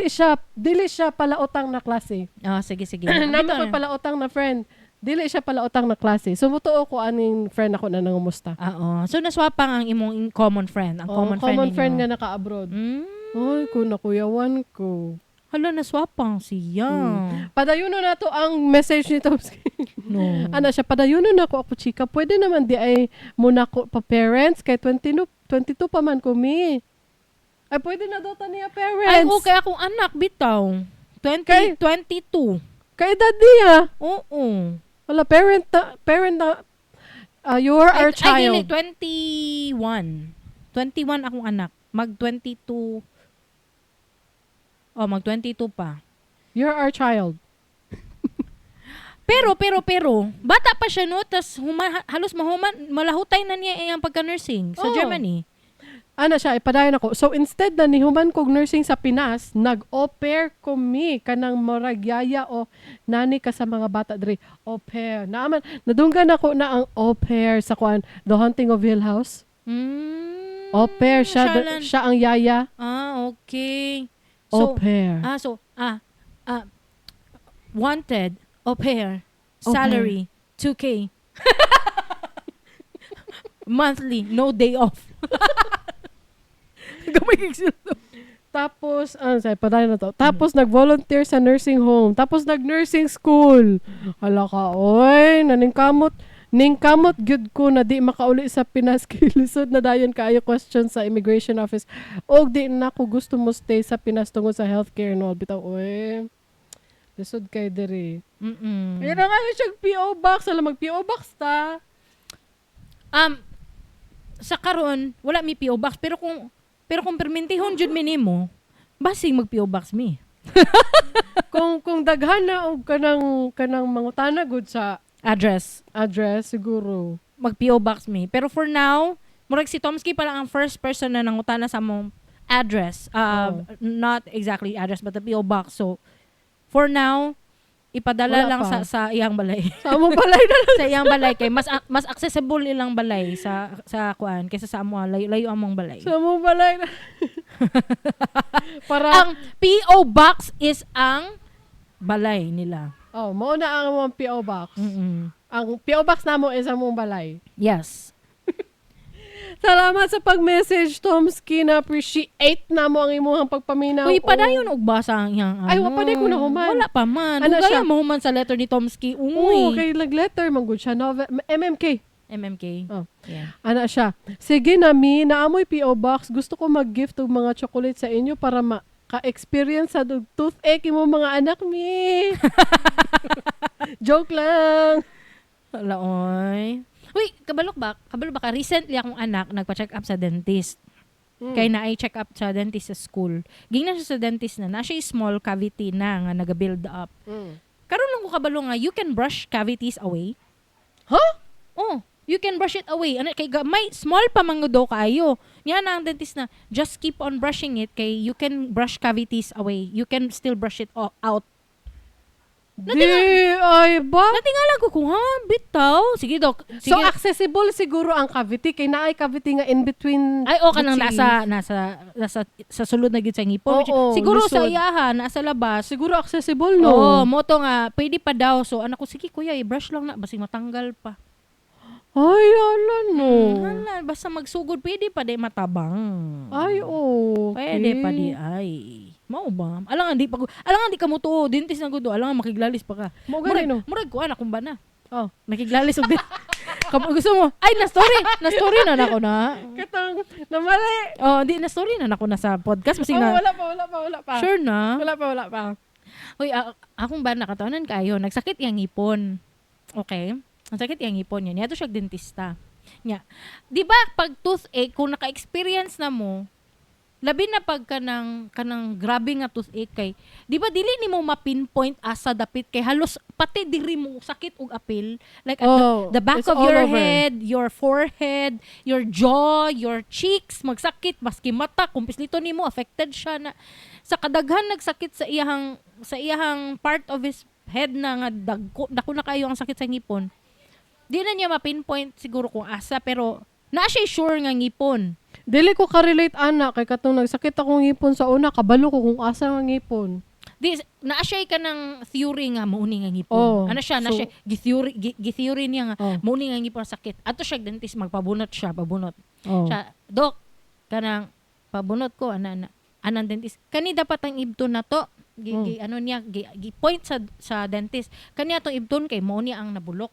S2: dili siya palautang na klase.
S1: Ah, sige sige.
S2: Namo
S1: Bitaw
S2: ko
S1: na.
S2: palautang na friend. Dili siya palautang na klase. So mutuo ko aning friend ako na nangumusta.
S1: Ah, oo. So naswapang ang imong common friend, ang
S2: Oo,
S1: common,
S2: common
S1: friend
S2: friend
S1: ninyo.
S2: nga naka-abroad. Ay, ko nakuyawan ko.
S1: Hala, naswapang siya.
S2: Padayuno na to ang message ni Tomsky.
S1: No.
S2: Ano siya, padayuno na ko ako, chika. Pwede naman di ay muna ko pa parents kay 20, 22 pa man ko mi. Ay, pwede na daw ta niya parents.
S1: Ay, okay, akong anak, bitaw. 20, 22.
S2: Kay edad niya.
S1: Oo.
S2: Wala, parent na, parent na, you're our
S1: Ay, dili,
S2: child.
S1: 21. 21 akong anak. Mag 22. Oh, mag 22 pa.
S2: You're our child.
S1: Pero, bata pa siya, no? Tas halos mahuman, malahutay na niya iyang pagka-nursing sa Germany.
S2: Ana siya, ipadayon ako. So, instead na nihuman kog nursing sa Pinas, nag-au pair ko mi kanang murag yaya o nani ka sa mga bata diri. Au pair. Naaman, nadunggan ako na ang au pair sa kuan, The Haunting of Hill House. Au pair siya,
S1: Siya lang.
S2: siya ang yaya.
S1: Ah, okay.
S2: Au
S1: So,
S2: pair.
S1: ah, so, wanted, au pair,
S2: Au pair.
S1: salary, 2K. Monthly, no day off. Gamay kay sulod.
S2: Tapos, ano, sorry, padayon na to. Tapos, nag-volunteer sa nursing home. Tapos, nag-nursing school. Hala ka, oy, naningkamot. Ningkamot gyud ko na di makauli sa Pinas kay lisod na dayon kaayo question sa immigration office. Og di na ko gusto mo stay sa Pinas tungod sa healthcare and all. Bitaw, oy. Lisod kay diri. Ayun na nga yun siyang PO box. Alam, mag PO box ta.
S1: Sa karon wala mi PO box, pero kung permintihon jud mi nimo, basig mag PO box mi.
S2: Kung daghan na og kanang mangutana gud sa
S1: Address.
S2: address siguro.
S1: Mag PO box mi. Pero for now, murag si Tomsky pa lang ang first person na nangutana sa among address. Not exactly address but the PO box. So for now, ipadala
S2: Wala
S1: lang
S2: pa.
S1: sa iyang balay.
S2: Sa among balay na lang.
S1: Sa iyang balay kay mas accessible ilang balay sa kuan kaysa sa amo, layo, layo among balay.
S2: Sa among balay na. Para
S1: Ang PO box is ang balay nila.
S2: Oh, mao na ang among PO box. Ang PO box namo is among balay.
S1: Yes.
S2: Salamat sa pag-message, Tomsky. Na appreciate na mo ang imuhang pagpaminaw.
S1: Uy, padayon og basa ang iyang
S2: Ay,
S1: ano.
S2: wa pa di ko nahuman.
S1: Wala pa man.
S2: Ano
S1: Ano
S2: siya?
S1: siya? Mahuman sa letter ni Tomsky.
S2: Oo,
S1: Uy.
S2: kay nag-letter man gud siya. Novel, MMK.
S1: MMK.
S2: Oh.
S1: Yeah.
S2: Ana siya. Sige na mi, naamoy PO box. Gusto ko mag-gift og mga chocolate sa inyo para ka-experience sa toothache imo mga anak mi. Joke lang.
S1: Wala, oy. Uy, kabalok ba? Kabalo ba ka? Recently akong anak nagpa-check up sa dentist. Kay naay check up sa dentist sa school. Gingnan siya sa dentist na siya small cavity na nga naga-build up. Karon lang ko kabalo nga you can brush cavities away.
S2: Huh?
S1: Oh, you can brush it away. Ano kay may small pa man daw kaayo. Niya na ang dentist na just keep on brushing it kay you can brush cavities away. You can still brush it out.
S2: Di ay ba?
S1: Natingala ko kung ha, bitaw. Sige dok. Sige.
S2: So accessible siguro ang cavity kay naay cavity nga in between.
S1: Ay, o kanang
S2: the teeth.
S1: nasa sa sulod na gid sa ngipon.
S2: Oo,
S1: siguro sa
S2: lisod.
S1: iyaha nasa labas.
S2: Siguro accessible, no?
S1: Oo, mo to nga pwede pa daw. So anak ko, sige kuya, i-brush lang na basig matanggal pa.
S2: Ay, ala no.
S1: Hala, basta magsugod pwede pa di matabang.
S2: Ay, okay.
S1: Pwede pa di ay. Mao ba? Alangan di pa alangan di ka mo tuo, dentist na gud, alangan makiglalis pa ka.
S2: Mo gani no.
S1: Murag kuan akong ba na.
S2: Oh.
S1: Makiglalis og Kamo gusto mo? Ay, na story na nako na.
S2: Katong namali.
S1: Oh, di na story na nako na sa podcast basig
S2: Oh,
S1: na.
S2: wala pa, wala pa, wala pa.
S1: Sure na.
S2: Wala pa, wala pa.
S1: Hoy, akong ba nakataonan kayo, nagsakit iyang ngipon. Okay? Ang sakit iyang ngipon niya. Niya to siya dentista. Nya. Di ba pag toothache, kung naka-experience na mo, labi na pag kanang grabe nga toothache kay, di ba dili nimo ma-pinpoint asa dapit kay halos pati diri mo sakit og apil, like at
S2: Oh,
S1: the back
S2: it's
S1: of
S2: all
S1: your
S2: over.
S1: head, your forehead, your jaw, your cheeks magsakit maski mata kung pislito nimo affected siya na sa kadaghan nagsakit sa iyahang part of his head na nga dagko dako na kayo ang sakit sa ngipon. Di na niya ma-pinpoint siguro kung asa, pero na siya sure nga ngipon.
S2: Dili ko ka-relate ana kay katong nagsakit akong ngipon sa una, kabalo ko kung asa ang ngipon.
S1: Di naa siya ka ng theory nga mauni nga ngipon.
S2: Oh,
S1: ano siya, na
S2: so-
S1: siya gi-theory gi-theory niya nga mauni nga ngipon sakit. Ato siya dentist, magpabunot siya, pabunot.
S2: Oh.
S1: Siya, "Dok, kanang pabunot ko ana ana." Anang dentist, "Kani dapat ang ibton na to." Gi, gi ano niya gi point sa dentist. "Kani atong ibton kay mao ni ang nabulok."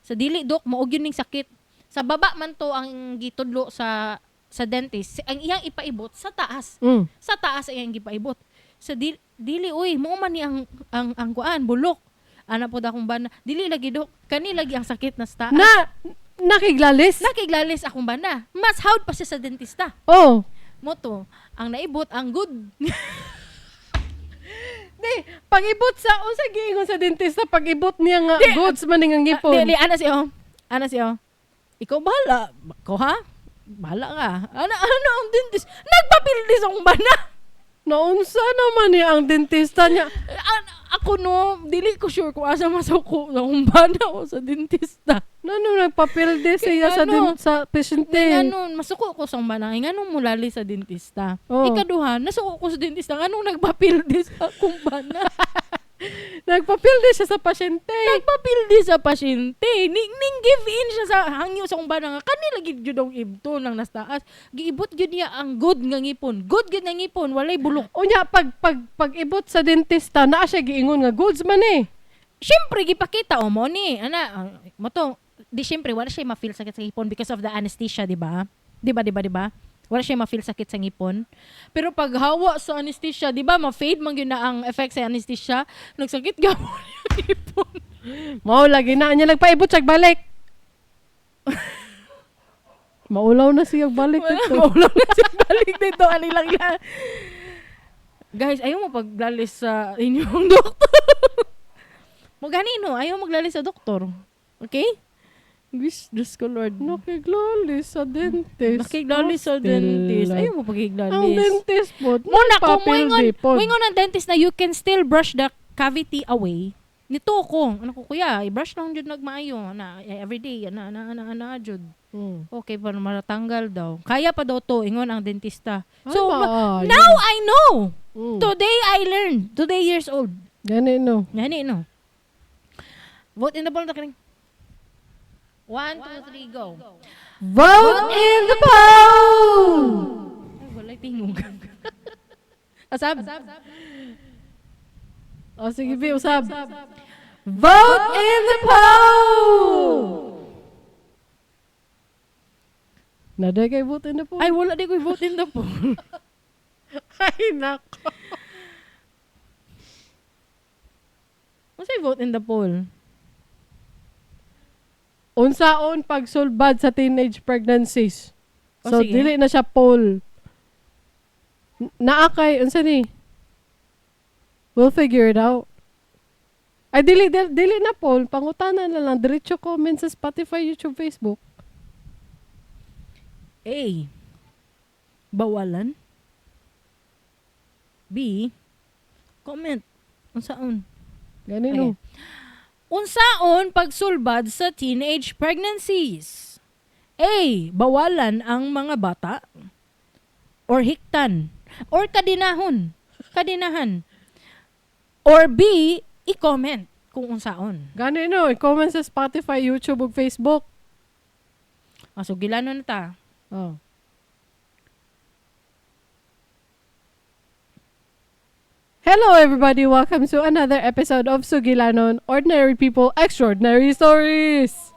S1: Sa, "Dili dok, mao gyud ning sakit. Sa baba man to ang gitudlo sa Sa dentist, ang iyang ipaibot sa taas. Sa taas iyang gipaibot. Sa dili uy, mo man ni ang kuan bulok. Ana pod akong bana, dili lagi, dok. Kani lagi ang sakit na sa taas.
S2: Na nakiglalis.
S1: Nakiglalis akong bana. Mas hawd pa siya sa dentista.
S2: Oh.
S1: Mao to, ang naibot ang good.
S2: Di, pag-ibot sa unsa giingon sa dentista, pag-ibot niya nga
S1: Di,
S2: goods man ning ang ngipon?
S1: Di, di, ana siya, oh. Ana siya, oh. "Ikaw bahala. Ko ha? Bahala ka." Ana, ano ang dentist? Nagpapildis akong bana.
S2: Naunsa naman ni ang dentista niya?
S1: Ako no, dili ko sure kung asa masuko na akong bana o sa dentista.
S2: Nano nagpapilde siya sa
S1: Ano?
S2: sa pasyente?
S1: Ngano, masuko ko sa bana. Ngano mulali sa dentista?
S2: Oh.
S1: Ikaduha, nasuko ko sa dentista. Nganong nagpapildis akong bana?
S2: Nagpapilde siya sa pasyente.
S1: Nagpapildi sa pasyente. Ning give in siya sa hangyo sa akong bana nga kanila gid jud ang ibto nang nas taas. Giibot gyud niya ang good nga ngipon. Good gyud nga ngipon, walay bulok.
S2: Unya pag pag-ibot sa dentista, naa siya giingon nga goods man eh.
S1: Syempre gipakita o mo ni ana, mao to di syempre wala siya ma-feel sakit sa ngipon because of the anesthesia, di ba? Di ba, di ba, di ba? Wala siya ma-feel sakit sa ngipon. Pero pag hawa sa anesthesia, di ba, ma-fade man gyud na ang effect sa anesthesia, nagsakit gapon yung ngipon.
S2: Mao lagi na niya nagpaibot siya balik. Maulaw na siya balik
S1: Wala,
S2: dito.
S1: maulaw na siya balik dito. Ali lang yan. Guys, ayaw mo paglalis sa inyong doktor. Mo gani no, ayaw maglalis sa doktor. Okay? Wish, Diyos ko Lord.
S2: Nakiglalis sa dentist.
S1: Nakiglalis sa dentist. Ayaw mo pagiglalis.
S2: Ang dentist po.
S1: Muna kung moingon,
S2: nagpapildi pod.
S1: moingon ang dentist na you can still brush the cavity away. Nito ko, ano ko kuya, i-brush lang jud nagmaayo na everyday ana ana ana ana jud. Okay pa maratanggal daw. Kaya pa daw to, ingon ang dentista.
S2: Ay,
S1: So
S2: maayo.
S1: now I know. Today I learned. Today years old.
S2: Gani no.
S1: Gani no. Vote in the poll na kining. One, two, three, go.
S2: Vote in the poll!
S1: Ay, walay tingog. Asab.
S2: O sige, Bi, usab. Vote in the poll! Naday kay vote in the poll.
S1: Ay, wala di ko vote in the poll.
S2: Ay, nako.
S1: Unsay vote in the poll?
S2: Unsaon pagsulbad sa teenage pregnancies?
S1: O,
S2: So,
S1: sige.
S2: dili na siya poll. Naa kay, unsa ni? We'll figure it out. Ay, dili na poll. Pangutana na lang. Diretso comment sa Spotify, YouTube, Facebook.
S1: A. Bawalan. B. Comment. Unsaon?
S2: Ganun
S1: Okay.
S2: no.
S1: Unsaon pagsulbad sa teenage pregnancies? A. Bawalan ang mga bata or hiktan or kadinahon. Kadinahan. Or B. I-comment kung unsaon.
S2: Ganun no. I-comment sa Spotify, YouTube, ug Facebook.
S1: Ah, so gilano na ta.
S2: Oh. Hello everybody, welcome to another episode of Sugilanon, Ordinary People, Extraordinary Stories.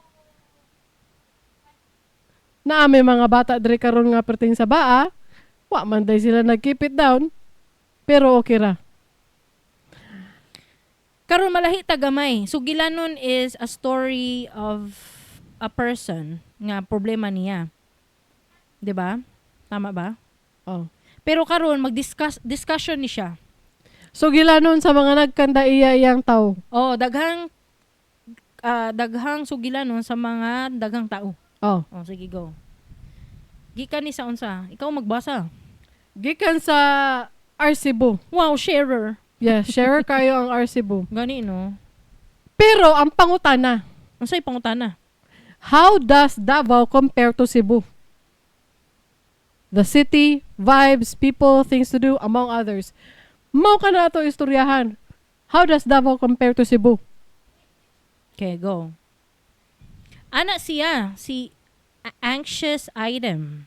S2: Naa may mga bata diri karon nga perting sa baa, wa man day sila nag-keep it down, pero okay ra.
S1: Karon malahi ta gamay. Sugilanon is a story of a person nga problema niya. 'Di ba? Tama ba?
S2: Oh.
S1: Pero karon mag-discuss discussion ni siya.
S2: Sugilanon sa mga nagkanda iya iyang tao.
S1: Oh, daghang sugilanon sa mga daghang tao.
S2: Oh.
S1: Oh, sige go. Gikan ni sa unsa? Ikaw magbasa.
S2: Gikan sa Arcibo.
S1: Wow, sharer.
S2: Yeah, share kayo ang Arcibo.
S1: Gani no.
S2: Pero ang pangutana,
S1: Unsay pangutana?
S2: how does Davao compare to Cebu? The city, vibes, people, things to do, among others. Mao ka na ato istoryahan. How does Davao compare to Cebu?
S1: Okay, go. Ana siya, si Anxious Item.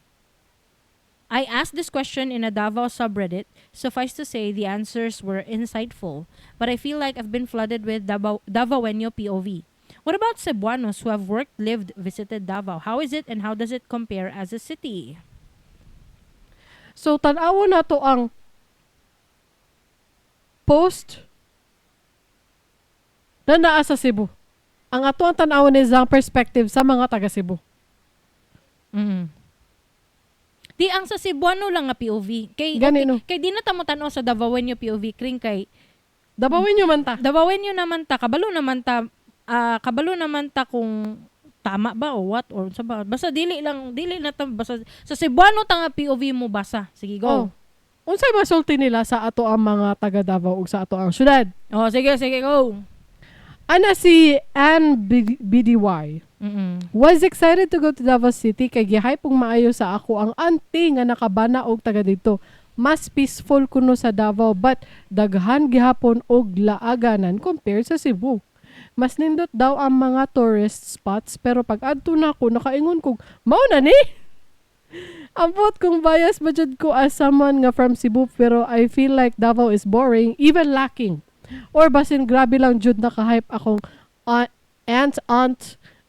S1: I asked this question in a Davao subreddit. Suffice to say, the answers were insightful. But I feel like I've been flooded with Davaoeño POV. What about Cebuanos who have worked, lived, visited Davao? How is it and how does it compare as a city?
S2: So tan-awon nato ang post na naa sa Cebu. Ang ato ang tan-awon is ang perspective sa mga taga Cebu.
S1: Di ang sa Cebuano lang nga POV. Kay
S2: Gani,
S1: okay,
S2: no?
S1: Kay di na ta mo tan-aw sa Davaoenyo POV, Kring, kay
S2: Davaoenyo man ta.
S1: Davaoenyo naman ta, kabalo naman ta kung tama ba o what or sa ba. Basta dili lang, dili na ta, basta sa Cebuano ta nga POV mo basa. Sige,
S2: Oh.
S1: go.
S2: Unsay masulti nila sa ato ang mga taga Davao ug sa ato ang syudad?
S1: Oh, sige, sige, go.
S2: Ana si Ann BDY. Was excited to go to Davao City kay gihype og maayo sa ako ang auntie nga nakabana og taga dito. Mas peaceful kuno sa Davao but daghan gihapon og laaganan compared sa Cebu. Mas nindot daw ang mga tourist spots pero pag adto na ako nakaingon kog mao na ni. Ambot kung bias ba jud ko as someone nga from Cebu, pero I feel like Davao is boring, even lacking. Or basin grabe lang jud naka-hype akong aunt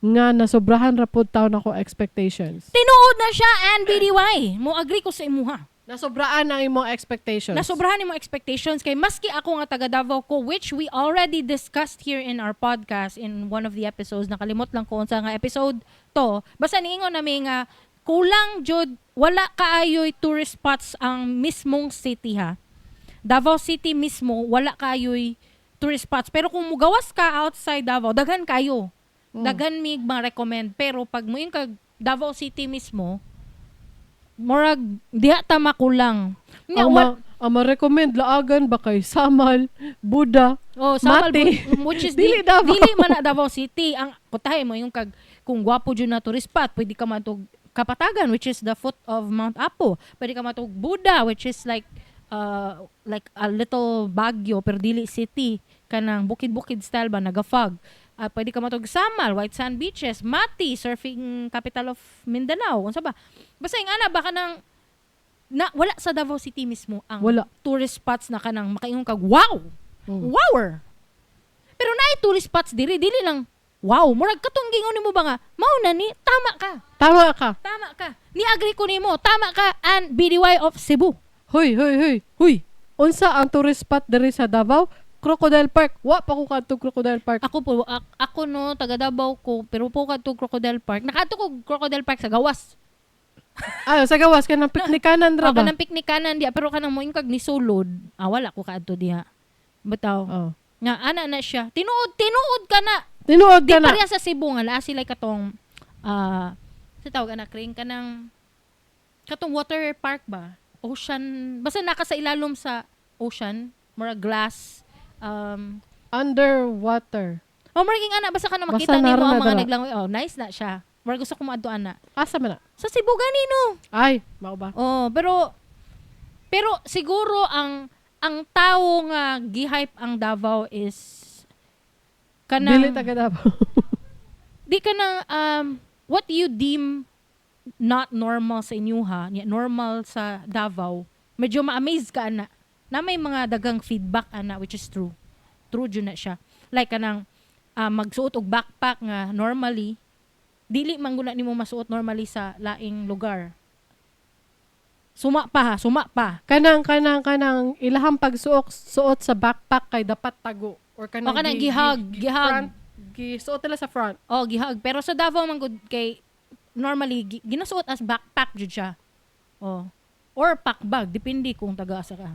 S2: nga nasobrahan ra pud taon ako expectations.
S1: Tinuod na siya, Ann BDY. Mo agree ko sa imuha.
S2: Nasobraan ang imong expectations.
S1: Nasobrahan imong expectations kay maski ako nga taga Davao ko, which we already discussed here in our podcast in one of the episodes. Nakalimot lang ko unsa nga episode to. Basta niingon nami nga kulang jud, wala kaayoy tourist spots ang mismong city ha. Davao City mismo wala kaayoy tourist spots. Pero kung mugawas ka outside Davao, daghan kayo. Daghan mig ma-recommend, pero pag moingon kag Davao City mismo, murag diha ta makulang. Nya,
S2: Ang, ang ma-recommend laagan ba kay Samal, Buda,
S1: Oh, Samal,
S2: Mati.
S1: Which is
S2: Dili Davao.
S1: Dili man na Davao City. Ang kutahe mo yung kag kung gwapo jud na tourist spot, pwede ka matug Kapatagan, which is the foot of Mount Apo. Pwede ka matug Buda, which is like a little Baguio pero dili city, kanang bukid-bukid style ba, naga-fog. Ah, pwede ka matug Samal, white sand beaches, Mati, surfing capital of Mindanao. Unsa ba? Basta yung ana baka nang na wala sa Davao City mismo ang
S2: Wala.
S1: Tourist spots na kanang makaingon kag wow. Wower. Pero naay tourist spots diri, dili lang wow. Murag katong gingon nimo ba nga mao na ni, tama ka.
S2: Tama ka.
S1: Tama ka. Ni agree ko nimo, tama ka, and BDY of Cebu.
S2: Huy, huy, huy.
S1: Huy.
S2: Unsa ang tourist spot diri sa Davao? Crocodile Park. Wa pa ko kadto Crocodile Park.
S1: Ako po, ako no, taga Davao ko, pero po kadto Crocodile Park. Nakaadto ko Crocodile Park sa gawas.
S2: Ayo sa gawas kanang piknikanan ra
S1: O,
S2: ba?
S1: kanang piknikanan diha, pero kanang moingon kag nisulod, ah, wala ko kaadto diha. Bitaw.
S2: Oh.
S1: Nga ana na siya. Tinuod, tinuod ka na.
S2: Tinuod
S1: Di
S2: ka na.
S1: pareha sa Cebu nga naa sila katong sa tawag ana, Kring, kanang katong water park ba? Ocean, basta naka sa ilalom sa ocean, mura glass
S2: Underwater.
S1: Oh, mura ging ana, basta ka na
S2: Basta
S1: makita nimo
S2: naroon
S1: ang
S2: na
S1: mga
S2: dara.
S1: naglangoy. Oh, nice na siya. Mura gusto ko moadto ana.
S2: Asa man na?
S1: Sa Cebu gani no.
S2: Ay, mao ba?
S1: Oh, pero pero siguro ang tao nga gihype ang Davao is kanang
S2: Dili taga Davao.
S1: Di ka na what you deem not normal sa inyo ha, nya normal sa Davao, medyo ma-amaze ka ana. Na may mga dagang feedback ana, which is true. True jud na siya. Like kanang magsuot og backpack nga normally dili man guna nimo masuot normally sa laing lugar. Suma pa ha, suma pa.
S2: Kanang ilahang pagsuot suot sa backpack kay dapat tago or kanang
S1: O kanang gihug, gihug.
S2: Front, gisuot nila sa front.
S1: Oh, gihag. Pero sa Davao man gud kay normally ginasuot as backpack jud siya. Oh. Or pack bag, depende kung taga-asa ka.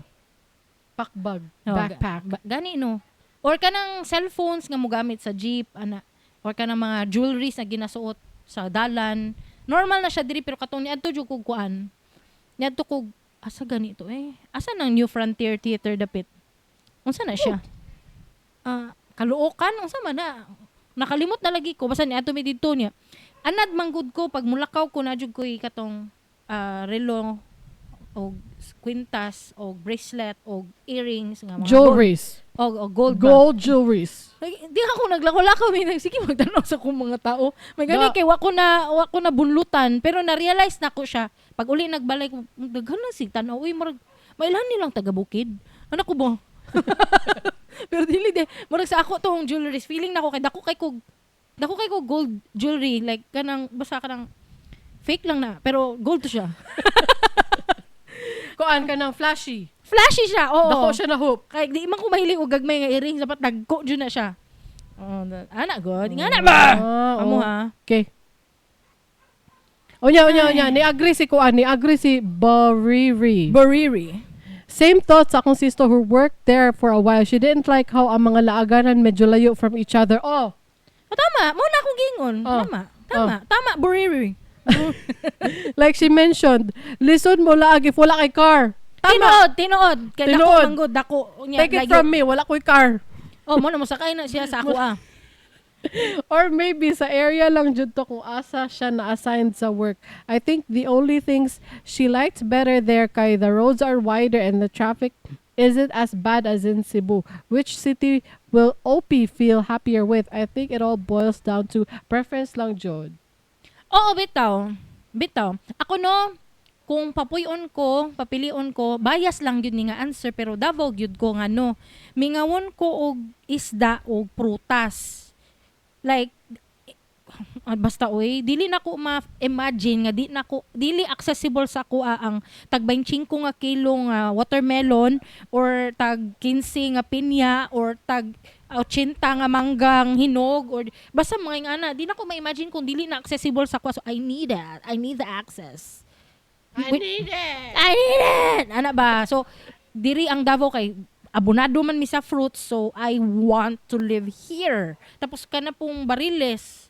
S2: Pack bag,
S1: Oh,
S2: backpack.
S1: Gani no. Or kanang cellphones nga mogamit sa jeep ana, or kanang mga jewelries na ginasuot sa dalan. Normal na siya diri, pero katong niadto jud kog kuan. Niadto kog asa ganito eh. Asa nang New Frontier Theater dapit? Unsa na siya? Ah, Caloocan, unsa man na? Nakalimot na lagi ko, basta niadto mi didto niya. Anad man gud ko pag mulakaw ko na jud ko katong relo o kwintas o bracelet o earrings nga mga gold.
S2: Jewelries.
S1: O gold ba?
S2: Gold jewelries.
S1: Like, di ako naglako-lako may nag sige magtanaw sa akong mga tao. May gani
S2: Da-
S1: kay wa ko na bunlutan, pero na-realize na ko siya pag uli nagbalik, daghan na sig tan-aw, uy, murag mailhan nilang taga bukid. Ano ko ba? Pero dili de murag sa ako tong jewelries, feeling nako kay dako kay ko gold jewelry, like kanang basta kanang fake lang na pero gold to siya.
S2: Kuan ka ng flashy.
S1: Flashy siya, oo.
S2: Dako siya na hoop.
S1: Kay di man ko mahilig og gagmay nga earrings, dapat dagko jud na siya. Oh, ana god. Nga na ba?
S2: Ah,
S1: Amo
S2: oo.
S1: ha.
S2: Okay. Unya, unya, unya. Ni-agree si Kuan. Ni-agree si Bariri.
S1: Bariri.
S2: Same thoughts akong sister who worked there for a while. She didn't like how ang mga laaganan medyo layo from each other. Oh,
S1: Oh, tama, mo na akong gingon.
S2: Oh.
S1: Tama. Tama. Tama, Bariri.
S2: Like she mentioned, lisod mo laag if wala kay car. Tama.
S1: Tinuod, tinuod. Kay dako
S2: Tinuod.
S1: man gud, dako. Unya,
S2: Take it
S1: layo.
S2: from me, wala ko'y car.
S1: Oh, mo na mosakay na siya sa ako ah.
S2: Or maybe sa area lang jud to kung asa siya na-assigned sa work. I think the only things she liked better there kay the roads are wider and the traffic isn't as bad as in Cebu. Which city will OP feel happier with? I think it all boils down to preference lang jud.
S1: Oo, bitaw. Bitaw. Ako no, kung papuyon ko, papilion ko, bias lang yun ni nga answer, pero Davao gyud ko nga no. Mingawon ko og isda og prutas. Like, basta oy, dili na ko ma-imagine nga di na ko dili accessible sa ako ang tag 25 nga kilo nga watermelon or tag 15 nga pinya or tag 80 nga manggang hinog or basta mga ingana di na ko ma-imagine kung dili na accessible sa ako. So I need that. I need the access.
S2: I need it!
S1: I need it! Ana ba? So, diri ang Davao kay abonado man mi sa fruits, so I want to live here. Tapos kana pong Bariles.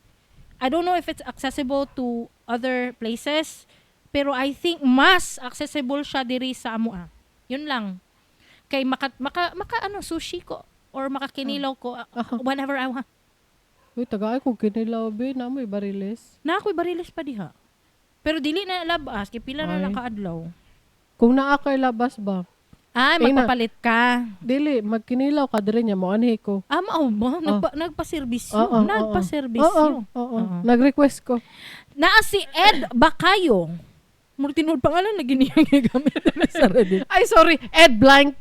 S1: I don't know if it's accessible to other places, pero I think mas accessible siya diri sa amoa. Yun lang. Kay maka maka, maka ano sushi ko or makakinilaw ko whenever I want.
S2: Uy, tagay ko kinilaw be, namoy Bariles.
S1: Na ako'y Bariles pa diha. Pero dili na labas kay pila na
S2: Ay.
S1: lang kaadlaw.
S2: Kung naa kay labas ba?
S1: Ay,
S2: Eh, na.
S1: magpapalit ka.
S2: Dili, magkinilaw ka diri niya mo anhi ko.
S1: Ah, mao ba? Nagpa-servisyo.
S2: Oo, oo.
S1: Nagpa-servisyo.
S2: Oo, oo.
S1: Oo.
S2: Nag-request ko.
S1: Naa si Ed Bakayo. Murag tinuod pangalan na giniyang gigamit na sa Reddit.
S2: Ay, sorry. Ed Blank.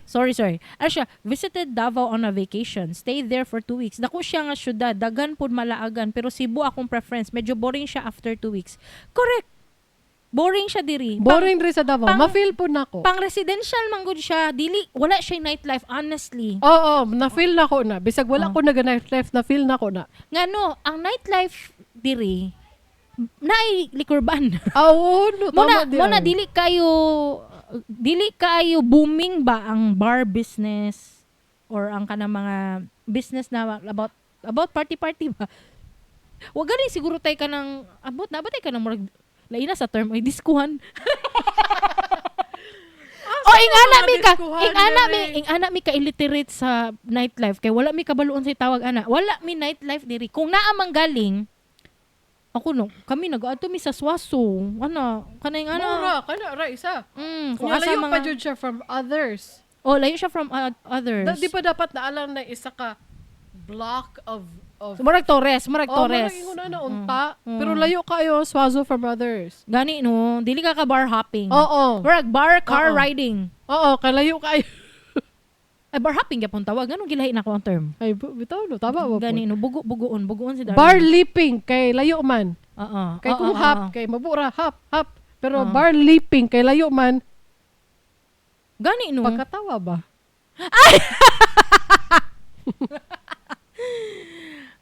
S1: Sorry, sorry. Ano siya, visited Davao on a vacation. Stayed there for 2 weeks. Dako siya nga syudad. Daghan pod malaagan. Pero Cebu akong preference. Medyo boring siya after 2 weeks. Correct. Boring siya diri.
S2: Boring diri sa Davao. Ma-feel po nako.
S1: Pang residential man gud siya. Dili, wala siya nightlife, honestly.
S2: Oo, na-feel nako na. Bisag wala ko nag-nightlife, na-feel nako na.
S1: Nga no, ang nightlife diri, naay liquor ban.
S2: Ah, oo, no,
S1: Muna,
S2: tama di
S1: muna
S2: ay.
S1: dili kayo booming ba ang bar business or ang kanang mga business na about party party ba? Wa gani siguro tay ka ng abot na ba tay ka ng murag lain na sa term ay diskuhan. O ingana mi ka,
S2: diskuhan,
S1: ingana mi,
S2: diri?
S1: Ingana mi ka illiterate sa nightlife kay wala mi kabaluon sa tawag ana. Wala mi nightlife diri. Kung naa man galing ako no, kami nag-adto mi sa Swaso. Ana, kanang ana.
S2: Mura, kana ra isa.
S1: Kung
S2: Kung
S1: asa
S2: layo
S1: mga
S2: pa jud siya from others.
S1: Oh, layo siya from others.
S2: Di ba dapat naalang na isa ka block of
S1: So, murag Torres, murag
S2: Oh,
S1: Torres.
S2: murag ingon na na unta. Pero
S1: Mm.
S2: layo kayo ang Swazo from others.
S1: Gani no, dili ka ka bar hopping.
S2: Oo.
S1: Murag bar car
S2: Oo.
S1: riding.
S2: Oo, kalayo kayo.
S1: Ay, bar hopping gyapon tawag. Anong gilahi na ako ang term?
S2: Ay, bitaw no, tama ba po?
S1: Gani no, bugo bugoon, bugoon si Darwin.
S2: Bar leaping kay layo man.
S1: Oo.
S2: Kay
S1: Oo,
S2: kung
S1: oo,
S2: hop,
S1: oo.
S2: kay mabura, hop, hop. Pero
S1: Oo.
S2: bar leaping kay layo man,
S1: Gani no.
S2: pagkatawa ba?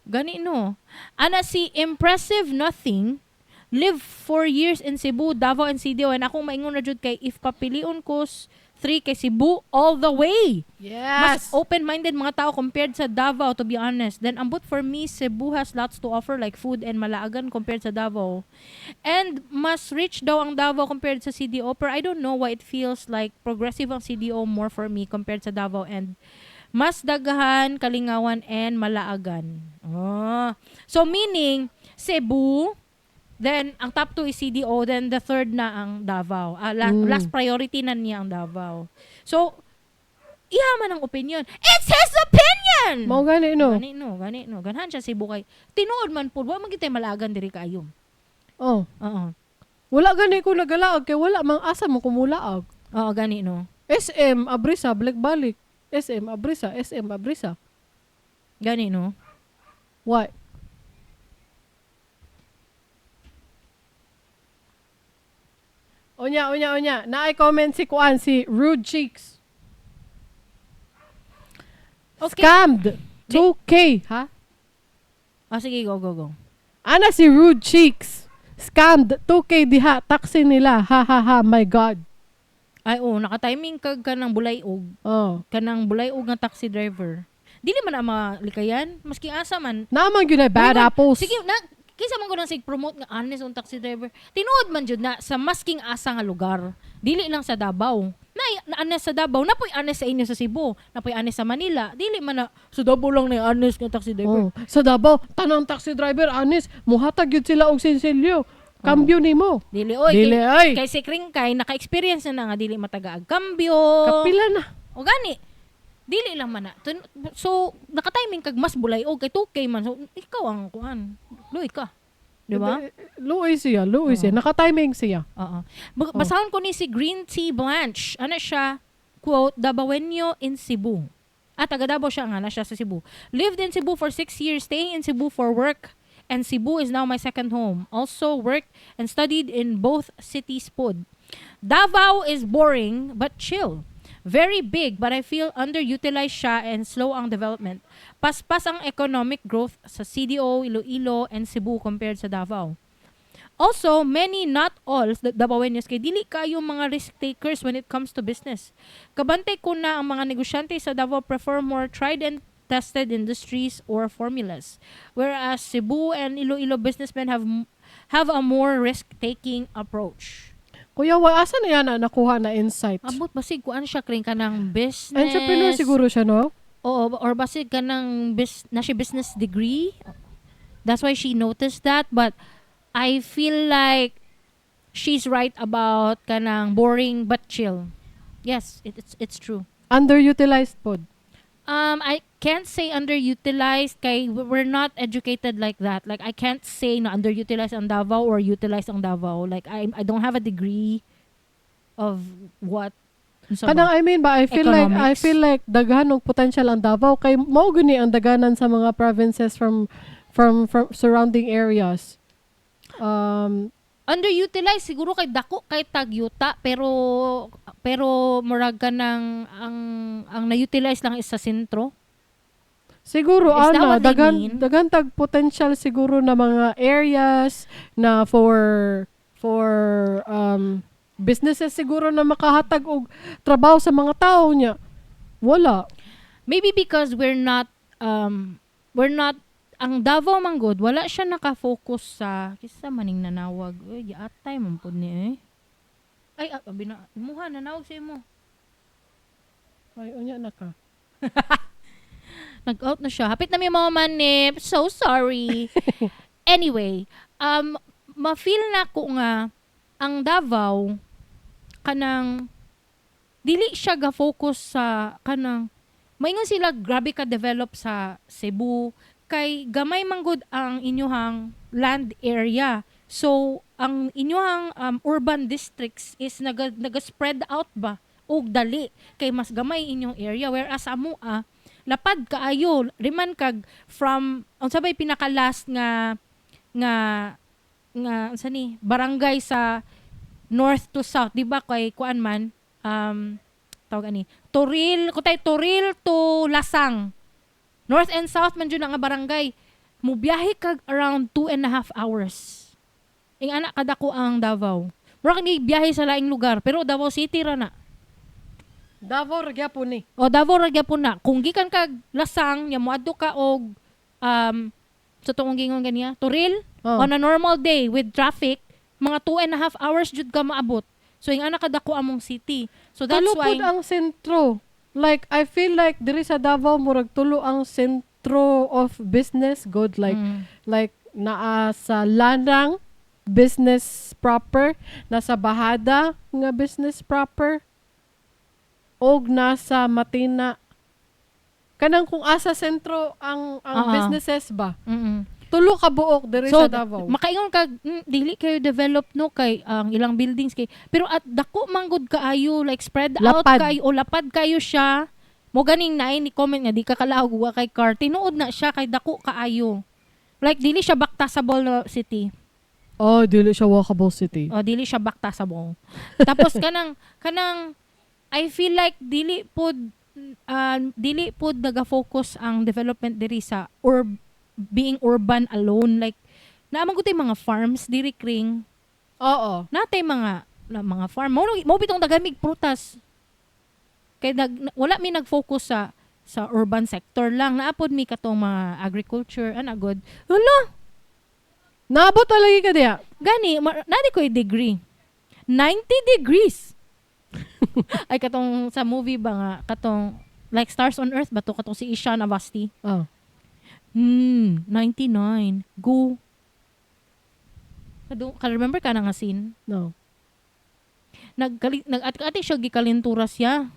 S1: Gani no. Ana si Impressive Nothing live 4 years in Cebu, Davao and CDO, and akong maingon na jud kay if papilion ko three kay Cebu all the way. Mas
S2: Yes.
S1: open-minded mga tao compared sa Davao, to be honest. Then ambot for me, Cebu has lots to offer like food and malaagan compared sa Davao. And mas rich daw ang Davao compared sa CDO, pero I don't know why it feels like progressive ang CDO more for me compared sa Davao and mas daghan, kalingawan, and malaagan. Ah. So meaning, Cebu, then ang top two is CDO, then the third na ang Davao. Ah, last priority na niya ang Davao. So, iya man ang opinion. It's his opinion!
S2: Mao gani no.
S1: Gani no, gani no. Ganahan siya Cebu kay tinuod man pud wa man gitay malaagan diri kaayo.
S2: Oh.
S1: Oo.
S2: Wala gani ko nagalaag kay wala mang asa mo kumulaag.
S1: Oo, gani no.
S2: SM Abrisa balik balik. SM Abrisa, SM Abrisa.
S1: Gani no.
S2: Why? Unya, unya, unya. Naay comment si Kuan, si Rude Cheeks.
S1: Okay.
S2: Scammed. 2K, ha?
S1: Ah, sige, go, go, go.
S2: Ana si Rude Cheeks. Scammed 2K diha. Taxi nila. Ha ha ha. My God.
S1: Ay, oh, naka-timing kag kanang bulayog.
S2: Oh.
S1: Kanang bulayog nga taxi driver. Dili man ang malikayan. Maski asa man.
S2: Naman yun ay bad
S1: Dili man-
S2: apples.
S1: Sige, na, kinsa man ko nang sig promote nga honest ang taxi driver. Tinuod man jud na sa masking asa nga lugar. Dili lang sa Davao. Na, na honest sa Davao, napoy honest sa inyo sa Cebu, napoy honest sa Manila. Dili man na sa Davao lang na honest nga taxi driver.
S2: Oh. Sa Davao, tanang taxi driver, anis, muhatag yun sila og sinsilyo. Kambyo nimo.
S1: Dili oy.
S2: Dili
S1: kay,
S2: ay.
S1: Kay si Kringkay naka-experience na, na nga dili matagaag kambyo.
S2: Kapila na.
S1: O gani. Dili lang man na. So, naka-timing kag mas bulay og kay 2K man. So, ikaw ang kuan. Luoy ka. Di ba?
S2: Luoy siya, luoy siya. Naka-timing siya.
S1: Oo. Basahon ko ni si Green Tea Blanche. Ano siya? Quote, "Dabawenyo in Cebu." Ah, taga Davao siya nga. Na siya sa Cebu. "Lived in Cebu for 6 years, staying in Cebu for work, and Cebu is now my second home. Also worked and studied in both cities pod. Davao is boring but chill. Very big, but I feel underutilized siya and slow ang development. Paspas ang economic growth sa CDO, Iloilo, and Cebu compared sa Davao. Also, many, not all, the Dabawenyos kay dili kayo mga risk takers when it comes to business. Kabantay ko na ang mga negosyante sa Davao prefer more tried and tested industries or formulas. Whereas Cebu and Iloilo businessmen have a more risk-taking approach."
S2: Kuya, wa asa na yan na nakuha na insight?
S1: Ambot, basig kuan siya, kring kanang business.
S2: Entrepreneur siguro siya, no?
S1: Oo, or basig kanang na siya business degree. That's why she noticed that, but I feel like she's right about kanang boring but chill. Yes, it's true.
S2: Underutilized pod.
S1: I can't say underutilized kay we're not educated like that. Like, I can't say na underutilized ang Davao or utilized ang Davao. Like, I don't have a degree of what. Unsa ba?
S2: Kanang I mean ba, I
S1: Economics.
S2: feel like daghan og potential ang Davao kay mao guni ang daghanan sa mga provinces from surrounding areas.
S1: Underutilized siguro kay dako kay tagyuta, pero pero murag ka ng ang na-utilize lang is sa sentro.
S2: Siguro
S1: Is that
S2: ana
S1: what they
S2: daghan
S1: mean?
S2: Daghan tag potential siguro na mga areas na for businesses siguro na makahatag og trabaho sa mga tao niya. Wala.
S1: Maybe because we're not ang Davao man gud, wala siya naka-focus sa kinsa maning nanawag. Uy, giatay man pud ni eh. Ay, ah, bina, imuha nanawag sa imo.
S2: Ay, unya na ka.
S1: Nag-out na siya. Hapit na mi mga manip. So sorry. Anyway, ma-feel na ko nga ang Davao kanang dili siya ga-focus sa kanang maingon sila grabe ka develop sa Cebu kay gamay man gud ang inyuhang land area. So ang inyuhang urban districts is naga spread out ba og dali kay mas gamay inyong area, whereas amo ah, lapad kaayo. Riman kag from unsa bay pinaka last nga unsa ni barangay sa north to south, di ba? Kay kuan man, tawag ani, Toril kutay, Toril to Lasang, north and south man jud nga barangay, mubiyahe kag around 2.5 hours. Ing ana kadako ang Davao. Mura kag biyahe sa laing lugar, pero Davao City ra na.
S2: Davao ra gyapon ni.
S1: O, Davao ra gyapon na. Kung gikan kag Lasang, nya moadto ka og sa tungong gingon ganiya, Toril,
S2: Oh.
S1: on a normal day with traffic, mga 2.5 hours jud ka maabot. So ing ana kadako among city. So that's
S2: Tulo
S1: why
S2: pud ang sentro. Like, I feel like diri sa Davao murag tulo ang sentro of business good, like like naa sa Lanang business proper, nasa Bahada nga business proper, og nasa Matina. Kanang kung asa sentro ang businesses ba? Tulo ka buok diri
S1: So,
S2: sa Davao.
S1: Makaingon ka, dili kayo develop no kay ang ilang buildings kay, pero at dako man gud kaayo, like spread out
S2: Lapad.
S1: kayo o lapad kayo siya. Mo ganing naay ni comment nga di ka kalaog wa kay car. Tinuod na siya kay dako kaayo. Like, dili siya baktasable na city.
S2: Oh, dili siya walkable city.
S1: O, dili siya baktasable. Tapos kanang I feel like dili pod naga-focus ang development diri sa or being urban alone, like naa man gud tay mga farms diri, Kring.
S2: Oo.
S1: Natay mga na, mga farm mo mo bitong dagamig prutas kay wala mi nag-focus sa urban sector lang, naa pod mi katong mga agriculture ana good. Hala.
S2: Naabot talaga ka diya.
S1: Gani nadi ko degree, 90 degrees. Ay, katong sa movie ba nga, katong like Stars on Earth ba to, katong si Ishan Avasti.
S2: Oh.
S1: 99 go. Kado ka remember ka na nga scene?
S2: No.
S1: Nag ati siya, gikalintura siya.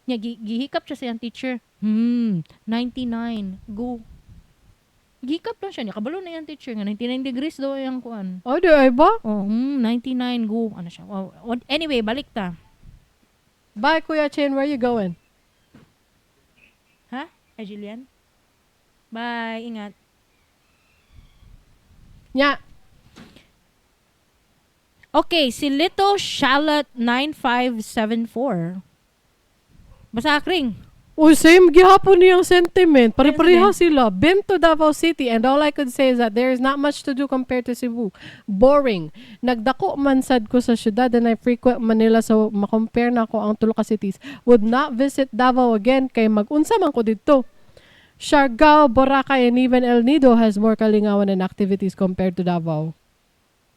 S1: Nya gihikap siya sa iyang teacher. 99 go. Gihikap lang siya niya. Kabalo na iyang teacher nga 99 degrees daw iyang kuan.
S2: Oh, di ay ba?
S1: Oh, 99 go. Ano siya? Oh, anyway, balik ta.
S2: Bye, Kuya Chin. Where you going?
S1: Ha? Ay, Julian? Bye, ingat.
S2: Nya.
S1: Okay, si Little Shallot 9574. Basta, Kring.
S2: Oh, same gihapon niyang sentiment. Pare-pareha sila. Been to Davao City and all I could say is that there is not much to do compared to Cebu. Boring. Nagdako man sad ko sa syudad and I frequent Manila, so makompare na ko ang tulo ka cities. Would not visit Davao again kay mag-unsa man ko didto. Siargao, Boracay, and even El Nido has more kalingawan and activities compared to Davao.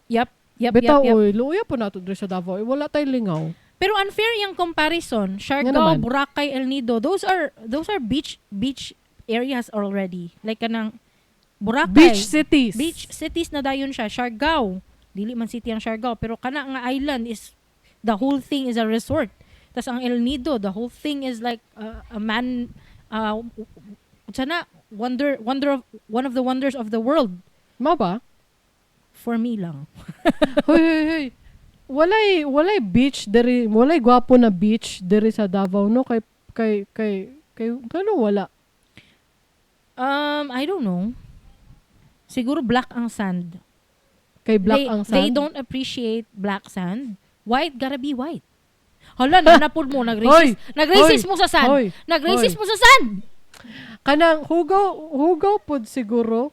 S1: Yep,
S2: Bitaw,
S1: yep.
S2: oy, luya po nato diri sa Davao. Eh, wala tay lingaw.
S1: Pero unfair yung comparison.
S2: Nga
S1: Siargao,
S2: naman.
S1: Boracay, El Nido, those are beach areas already. Like kanang Boracay.
S2: Beach cities.
S1: Beach cities na dayon siya. Siargao. Dili man city ang Siargao, pero kana nga island is the whole thing is a resort. Tas ang El Nido, the whole thing is like a man sana wonder wonder of one of the wonders of the world.
S2: Mao ba?
S1: For me lang.
S2: Hoy, hoy, hoy. Walay beach diri, walay gwapo na beach diri sa Davao, no, kay kano wala?
S1: I don't know. Siguro black ang sand.
S2: Kay black
S1: They,
S2: ang sand.
S1: They don't appreciate black sand. White gotta be white. Hala, nanapod mo. Nag-racist.
S2: Hoy!
S1: Nag-racist
S2: Hoy!
S1: mo sa sand.
S2: Hoy!
S1: Nag-racist
S2: Hoy!
S1: mo sa sand.
S2: Kanang hugaw pod siguro.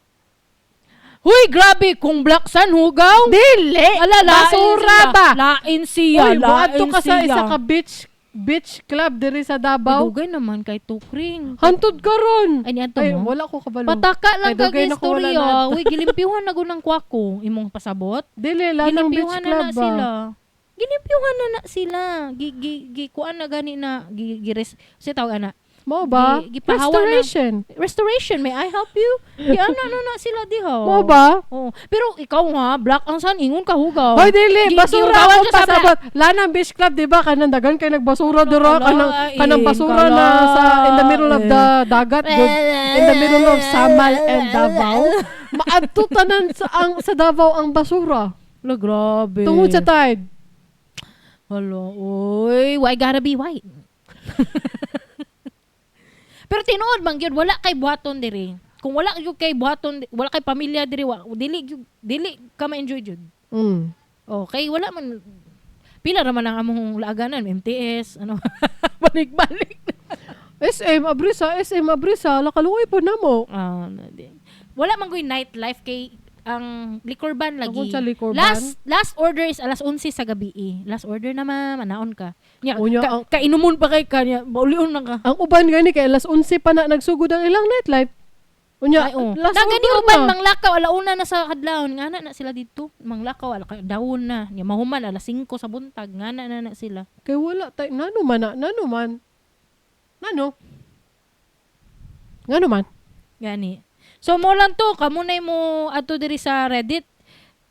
S1: Huy, grabe. Kung black sand, hugaw.
S2: Dili.
S1: Ala, lain
S2: Basura
S1: siya.
S2: ba?
S1: Lain siya.
S2: Uy,
S1: Lain
S2: moadto ka sa
S1: siya.
S2: isa ka beach club diri sa Davao.
S1: Dugay naman kay Tukring.
S2: Hantod karon.
S1: Ay, niadto
S2: Ay,
S1: mo?
S2: wala ko kabalo.
S1: Pataka lang
S2: Ay, dugay
S1: kag
S2: na ko wala
S1: istorya.
S2: na.
S1: Uy, gilimpyuhan na gunang kwako. Imong pasabot.
S2: Dili lanang beach
S1: Gilimpyuhan na
S2: club
S1: na
S2: ba?
S1: sila. Gilimpyuhan na na sila. Gi, gi, gi, kuan na gani na. Gi, gi, res, siya tawag ana.
S2: Mao ba?
S1: Gipahawa na.
S2: Restoration.
S1: Restoration, may I help you? Gi, ano na na sila diha.
S2: Mao ba?
S1: Oh. Pero ikaw ha, black ang sand, ingon ka hugaw.
S2: Hoy, dili, basura
S1: gihugawan
S2: ako
S1: siya sa
S2: pasabot. Lanang Beach Club, di ba? Kanang dagan kay nagbasura dira, kanang
S1: Kalain,
S2: kanang basura na sa in the middle of the dagat, good. In the middle of Samal and Davao. Maadto tanan sa Davao ang basura.
S1: La, grabe.
S2: Tungod sa tide.
S1: Hala, oy, why gotta be white? Pero tinuod man gyud, wala kay buhaton diri. Kung wala gyud kay buhaton, wala kay pamilya diri, dili ka ma-enjoy jud. Okay, wala man, pila ra man ang among laaganan, MTS, ano, balik-balik.
S2: SM Abrisa, SM Abrisa, lakaluoy po na mo.
S1: Ah, di. Wala man goy nightlife kay ang liquor ban lagi.
S2: Tungkol sa liquor ban?
S1: Last order is alas 11 sa gabi eh. Last order na, ma'am, anaon ka. Nya,
S2: Unya,
S1: ka, kainumon pa kay kanya, maulion na ka.
S2: Ang uban gani kay alas 11 pa na nagsugod ang ilang nightlife. Unya,
S1: Ay, oh.
S2: last
S1: Na gani
S2: order
S1: uban
S2: na.
S1: manglakaw alauna na sa kadlawon, ngana na sila dito. Manglakaw ala dawon na. Nya mahuman alas 5 sa buntag, ngana na na sila.
S2: Kay wala tay nano man na, nano man. Nano? Ngano man?
S1: Gani. So mo lang to, kamo na mo adto diri sa Reddit.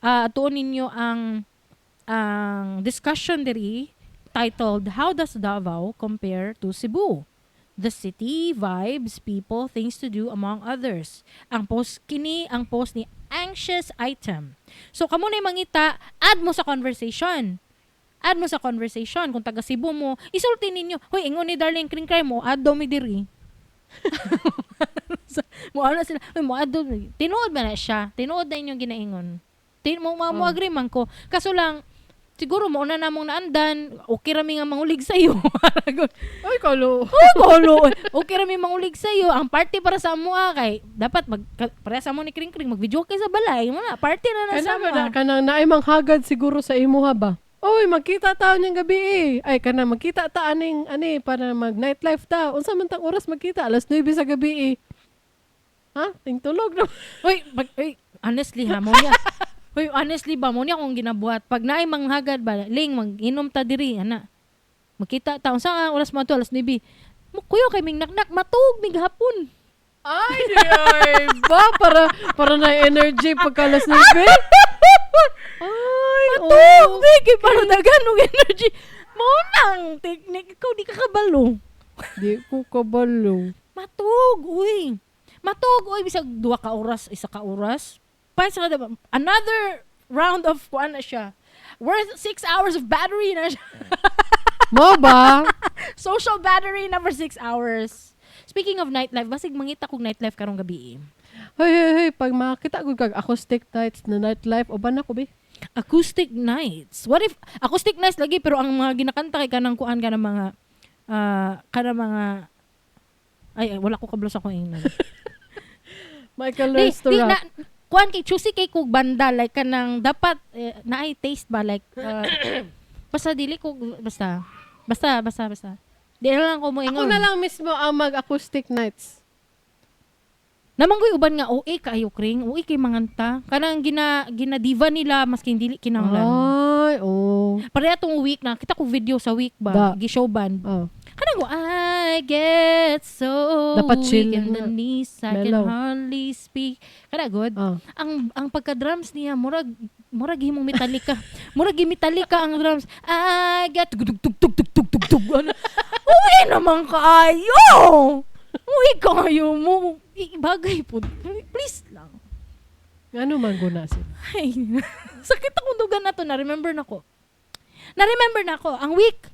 S1: Atuon ninyo ang discussion diri titled "How Does Davao Compare to Cebu? The city, vibes, people, things to do, among others." Ang post kini, ang post ni Anxious Item. So kamo na mangita, add mo sa conversation. Add mo sa conversation. Kung taga Cebu mo, isulti ninyo. Hoy, ingon ni Darling Kring Cry mo, add daw mi diri. Mo ano sila, "Uy, mo add daw mi." Tinuod ba na siya? Tinuod na inyong ginaingon. Mo mo agree man ko. Kaso lang siguro mo una namong naandan, okay rami nga mangulig sa iyo.
S2: Ay, kalo.
S1: Uy, kalo. Okay rami mangulig sa iyo. Ang party para sa amoa kay dapat mag para sa amo ni Kring Kring mag-video kay sa balay. Mo na party na na sa
S2: amoa. Kanang naay manghagad siguro sa imuha ba? Oy, magkita ta niyang gabi eh. Ay, kana magkita ta aning ani para mag nightlife ta. Unsa man tang oras magkita? Alas 9 sa gabi eh. Ha? Tingtulog na.
S1: Uy, uy, honestly ha, mo niya. Uy, honestly ba, mo niya akong ginabuhat. Pag naay manghagad ba, ling, mag-inom ta diri, ana. Magkita ta, unsa nga oras mo to, alas 9. Kuyo kay ming naknak, matug mig hapon.
S2: Ay, di ay ba? Para na energy pagka alas 9? Ay,
S1: matug, oh. Kay para dagan og energy. Mo nang technique, ikaw di ka kabalo.
S2: Di ko kabalo.
S1: Matug, uy. Matug, uy, bisag 2 ka oras, 1 ka oras. Pa sa another round of kuan na siya. Worth 6 hours of battery na siya.
S2: Mo ba?
S1: Social battery na for 6 hours. Speaking of nightlife, basig mangita kog nightlife karong gabi.
S2: Hoy, hoy, hoy, pag makita gud kag acoustic nights na nightlife, uban ako be.
S1: Acoustic nights. What if acoustic nights lagi pero ang mga ginakanta kay kanang kuan kanang mga kanang mga ay wala ko kabalo sa akong ingnon.
S2: Michael Learns to Rock.
S1: Kuan kay choosy kay kog banda like kanang dapat naay taste ba like basta dili ko basta. Di na lang ko moingon.
S2: Ako na lang mismo ang mag-acoustic nights.
S1: Namanggoy uban nga OA kaayo Kring, OA kay manganta. Kanang gina diva nila masking dili kinahanglan.
S2: Ay, oh.
S1: Pareha tong week na kita ko video sa week ba, gi-show band.
S2: Oh.
S1: Kanang go, I get so
S2: dapat chill
S1: weak in the knees, I can hardly speak. Kana good.
S2: Oh.
S1: Ang pagka-drums niya murag himong Metallica. Murag Metallica ang drums. I get tug tug tug tug tug tug tug. Ano? Uy naman kaayo. Uy kayo mo. Ibagay po. Please lang.
S2: Ano man guna sila?
S1: Ay, sakit akong dugan na to. Na-remember na ko. Ang week.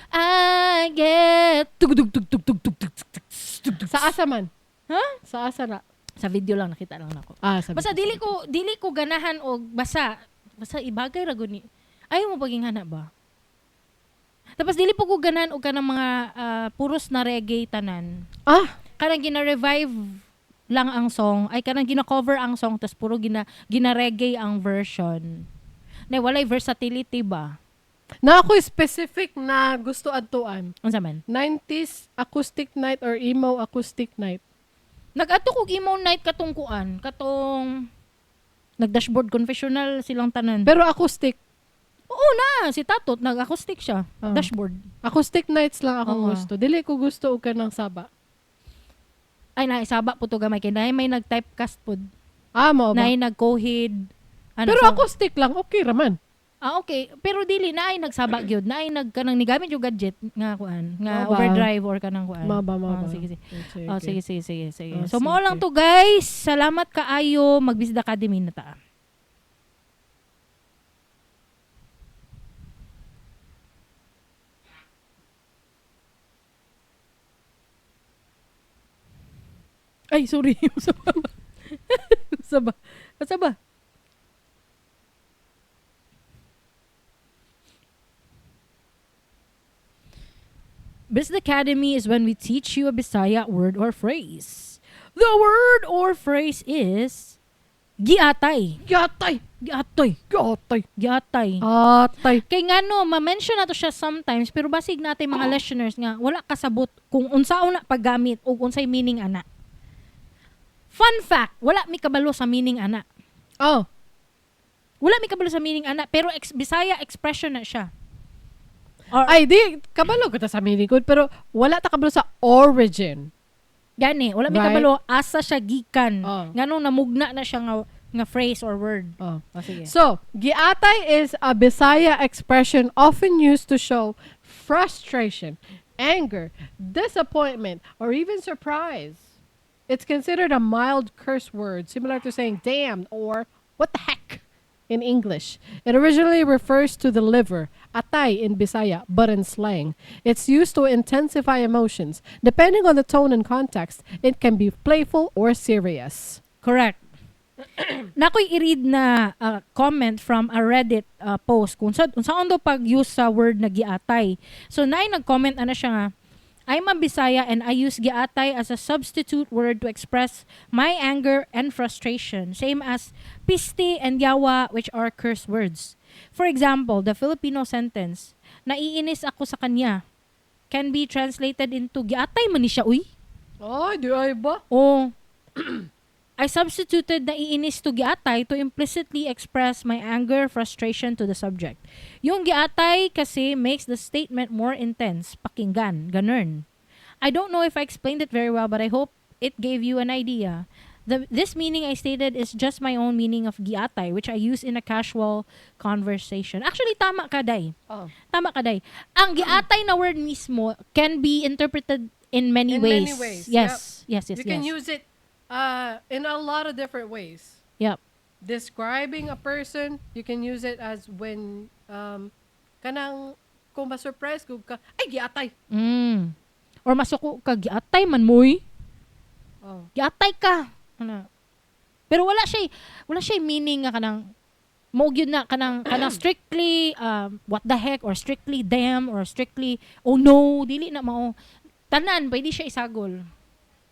S1: I get tug tug tug tug tug tug tug tug tug.
S2: Sa asa man?
S1: Ha?
S2: Sa asa na?
S1: Sa video lang nakita lang nako.
S2: Ah, sa
S1: basta dili ko ganahan og basta ibagay ra gud ni. Ayaw mo paging hana ba? Tapos dili po ko ganahan og kanang mga puros na reggae tanan.
S2: Ah,
S1: kanang gina-revive lang ang song, ay kanang gina-cover ang song tas puro gina-reggae ang version. Na walay versatility ba?
S2: Na ako specific na gusto adtuan.
S1: Unsa man?
S2: 90s acoustic night or emo acoustic night.
S1: Nag-adto kog emo night katong kuan, katong nag-dashboard confessional silang tanan.
S2: Pero acoustic.
S1: Oo na, si Tatot nag-acoustic siya. Dashboard.
S2: Acoustic nights lang akong gusto. Dili ko gusto og kanang saba.
S1: Ay naisaba po to gamay kay naay may nag-typecast pod.
S2: Ah, mao ba?
S1: Naay nag-cohid. Ano,
S2: pero
S1: so,
S2: acoustic lang okay ra man.
S1: Ah, okay. Pero dili naay nagsaba gyud, naay nag kanang nigamit yung gadget nga kuan, nga overdrive or kanang kuan.
S2: Maba.
S1: Oh, sige. Oh, sige. Oh, so mao lang to guys. Salamat kaayo, mag-Business Academy na ta. Ay, sorry. Saba. Saba. Business Academy is when we teach you a Bisaya word or phrase. The word or phrase is giatay.
S2: Giatay.
S1: Giatay.
S2: Giatay.
S1: Giatay.
S2: Atay.
S1: Kay ngano, ma-mention nato siya sometimes pero basig natin mga listeners nga wala kasabot kung unsaon na paggamit o unsay meaning ana. Fun fact, wala mi kabalo sa meaning ana.
S2: Oh.
S1: Wala mi kabalo sa meaning ana pero Bisaya expression na siya.
S2: Or, ay, di, kabalo ko ta sa meaning good, pero wala ta kabalo sa origin.
S1: Gani, wala mi
S2: right?
S1: kabalo asa siya gikan.
S2: Oh.
S1: Nganong namugna na siya nga phrase or word.
S2: Oh.
S1: Oh, sige.
S2: So, giatay is a Bisaya expression often used to show frustration, anger, disappointment, or even surprise. It's considered a mild curse word, similar to saying damn or what the heck in English. It originally refers to the liver, atay in Bisaya, but in slang. It's used to intensify emotions. Depending on the tone and context, it can be playful or serious.
S1: Correct. Naa ko'y i-read na comment from a Reddit post kung sa unsaon daw pag-use sa word na giatay. So naay nag-comment ana siya nga, "I'm a Bisaya and I use giatay as a substitute word to express my anger and frustration, same as piste and yawa, which are curse words. For example, the Filipino sentence, 'Naiinis ako sa kanya,' can be translated into 'Giatay man ni siya, uy.'"
S2: Ay, diay ba?
S1: Oh. "I substituted naiinis to giatay to implicitly express my anger, frustration to the subject. Yung giatay kasi makes the statement more intense, pakinggan, ganun. I don't know if I explained it very well, but I hope it gave you an idea. This meaning I stated is just my own meaning of giatay, which I use in a casual conversation." Actually, tama ka, Day.
S2: Oh.
S1: Tama ka, Day. Ang giatay na word mismo can be interpreted in many
S2: In
S1: ways.
S2: Many ways.
S1: Yes.
S2: You can use it in a lot of different ways. Describing a person, you can use it as when kanang kung ma-surprise kung ka, "Ay, giatay."
S1: Or masuko ka, "Giatay man moy."
S2: Oh.
S1: "Giatay ka." Ano. Pero wala siya meaning nga kanang mao gyud na kanang strictly what the heck or strictly damn or strictly oh no, dili na mao. Tanan pwede siya isagol.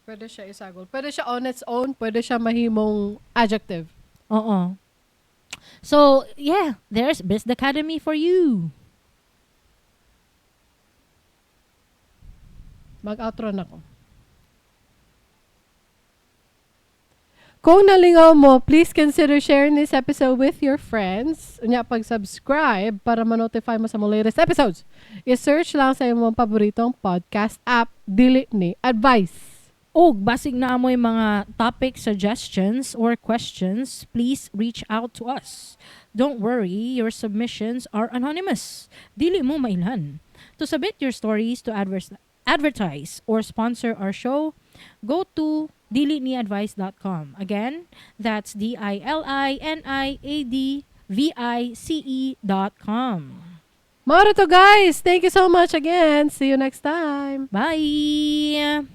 S2: Pwede siya isagol. Pwede siya on its own, pwede siya mahimong adjective.
S1: Oo. So, yeah, there's Biz Academy for you.
S2: Mag-outro na ko. Kung nalingaw mo, please consider sharing this episode with your friends. Unya, pag-subscribe para ma-notify mo sa mga latest episodes. I-search lang sa imong paboritong podcast app, Dili Ni Advice.
S1: Og basig naa moy mga topic suggestions or questions, please reach out to us. Don't worry, your submissions are anonymous. Dili mo mailhan. To submit your stories to advertise or sponsor our show, go to diliniadvice.com. Again, that's diliniadvice.com.
S2: Mao to, guys. Thank you so much again. See you next time.
S1: Bye!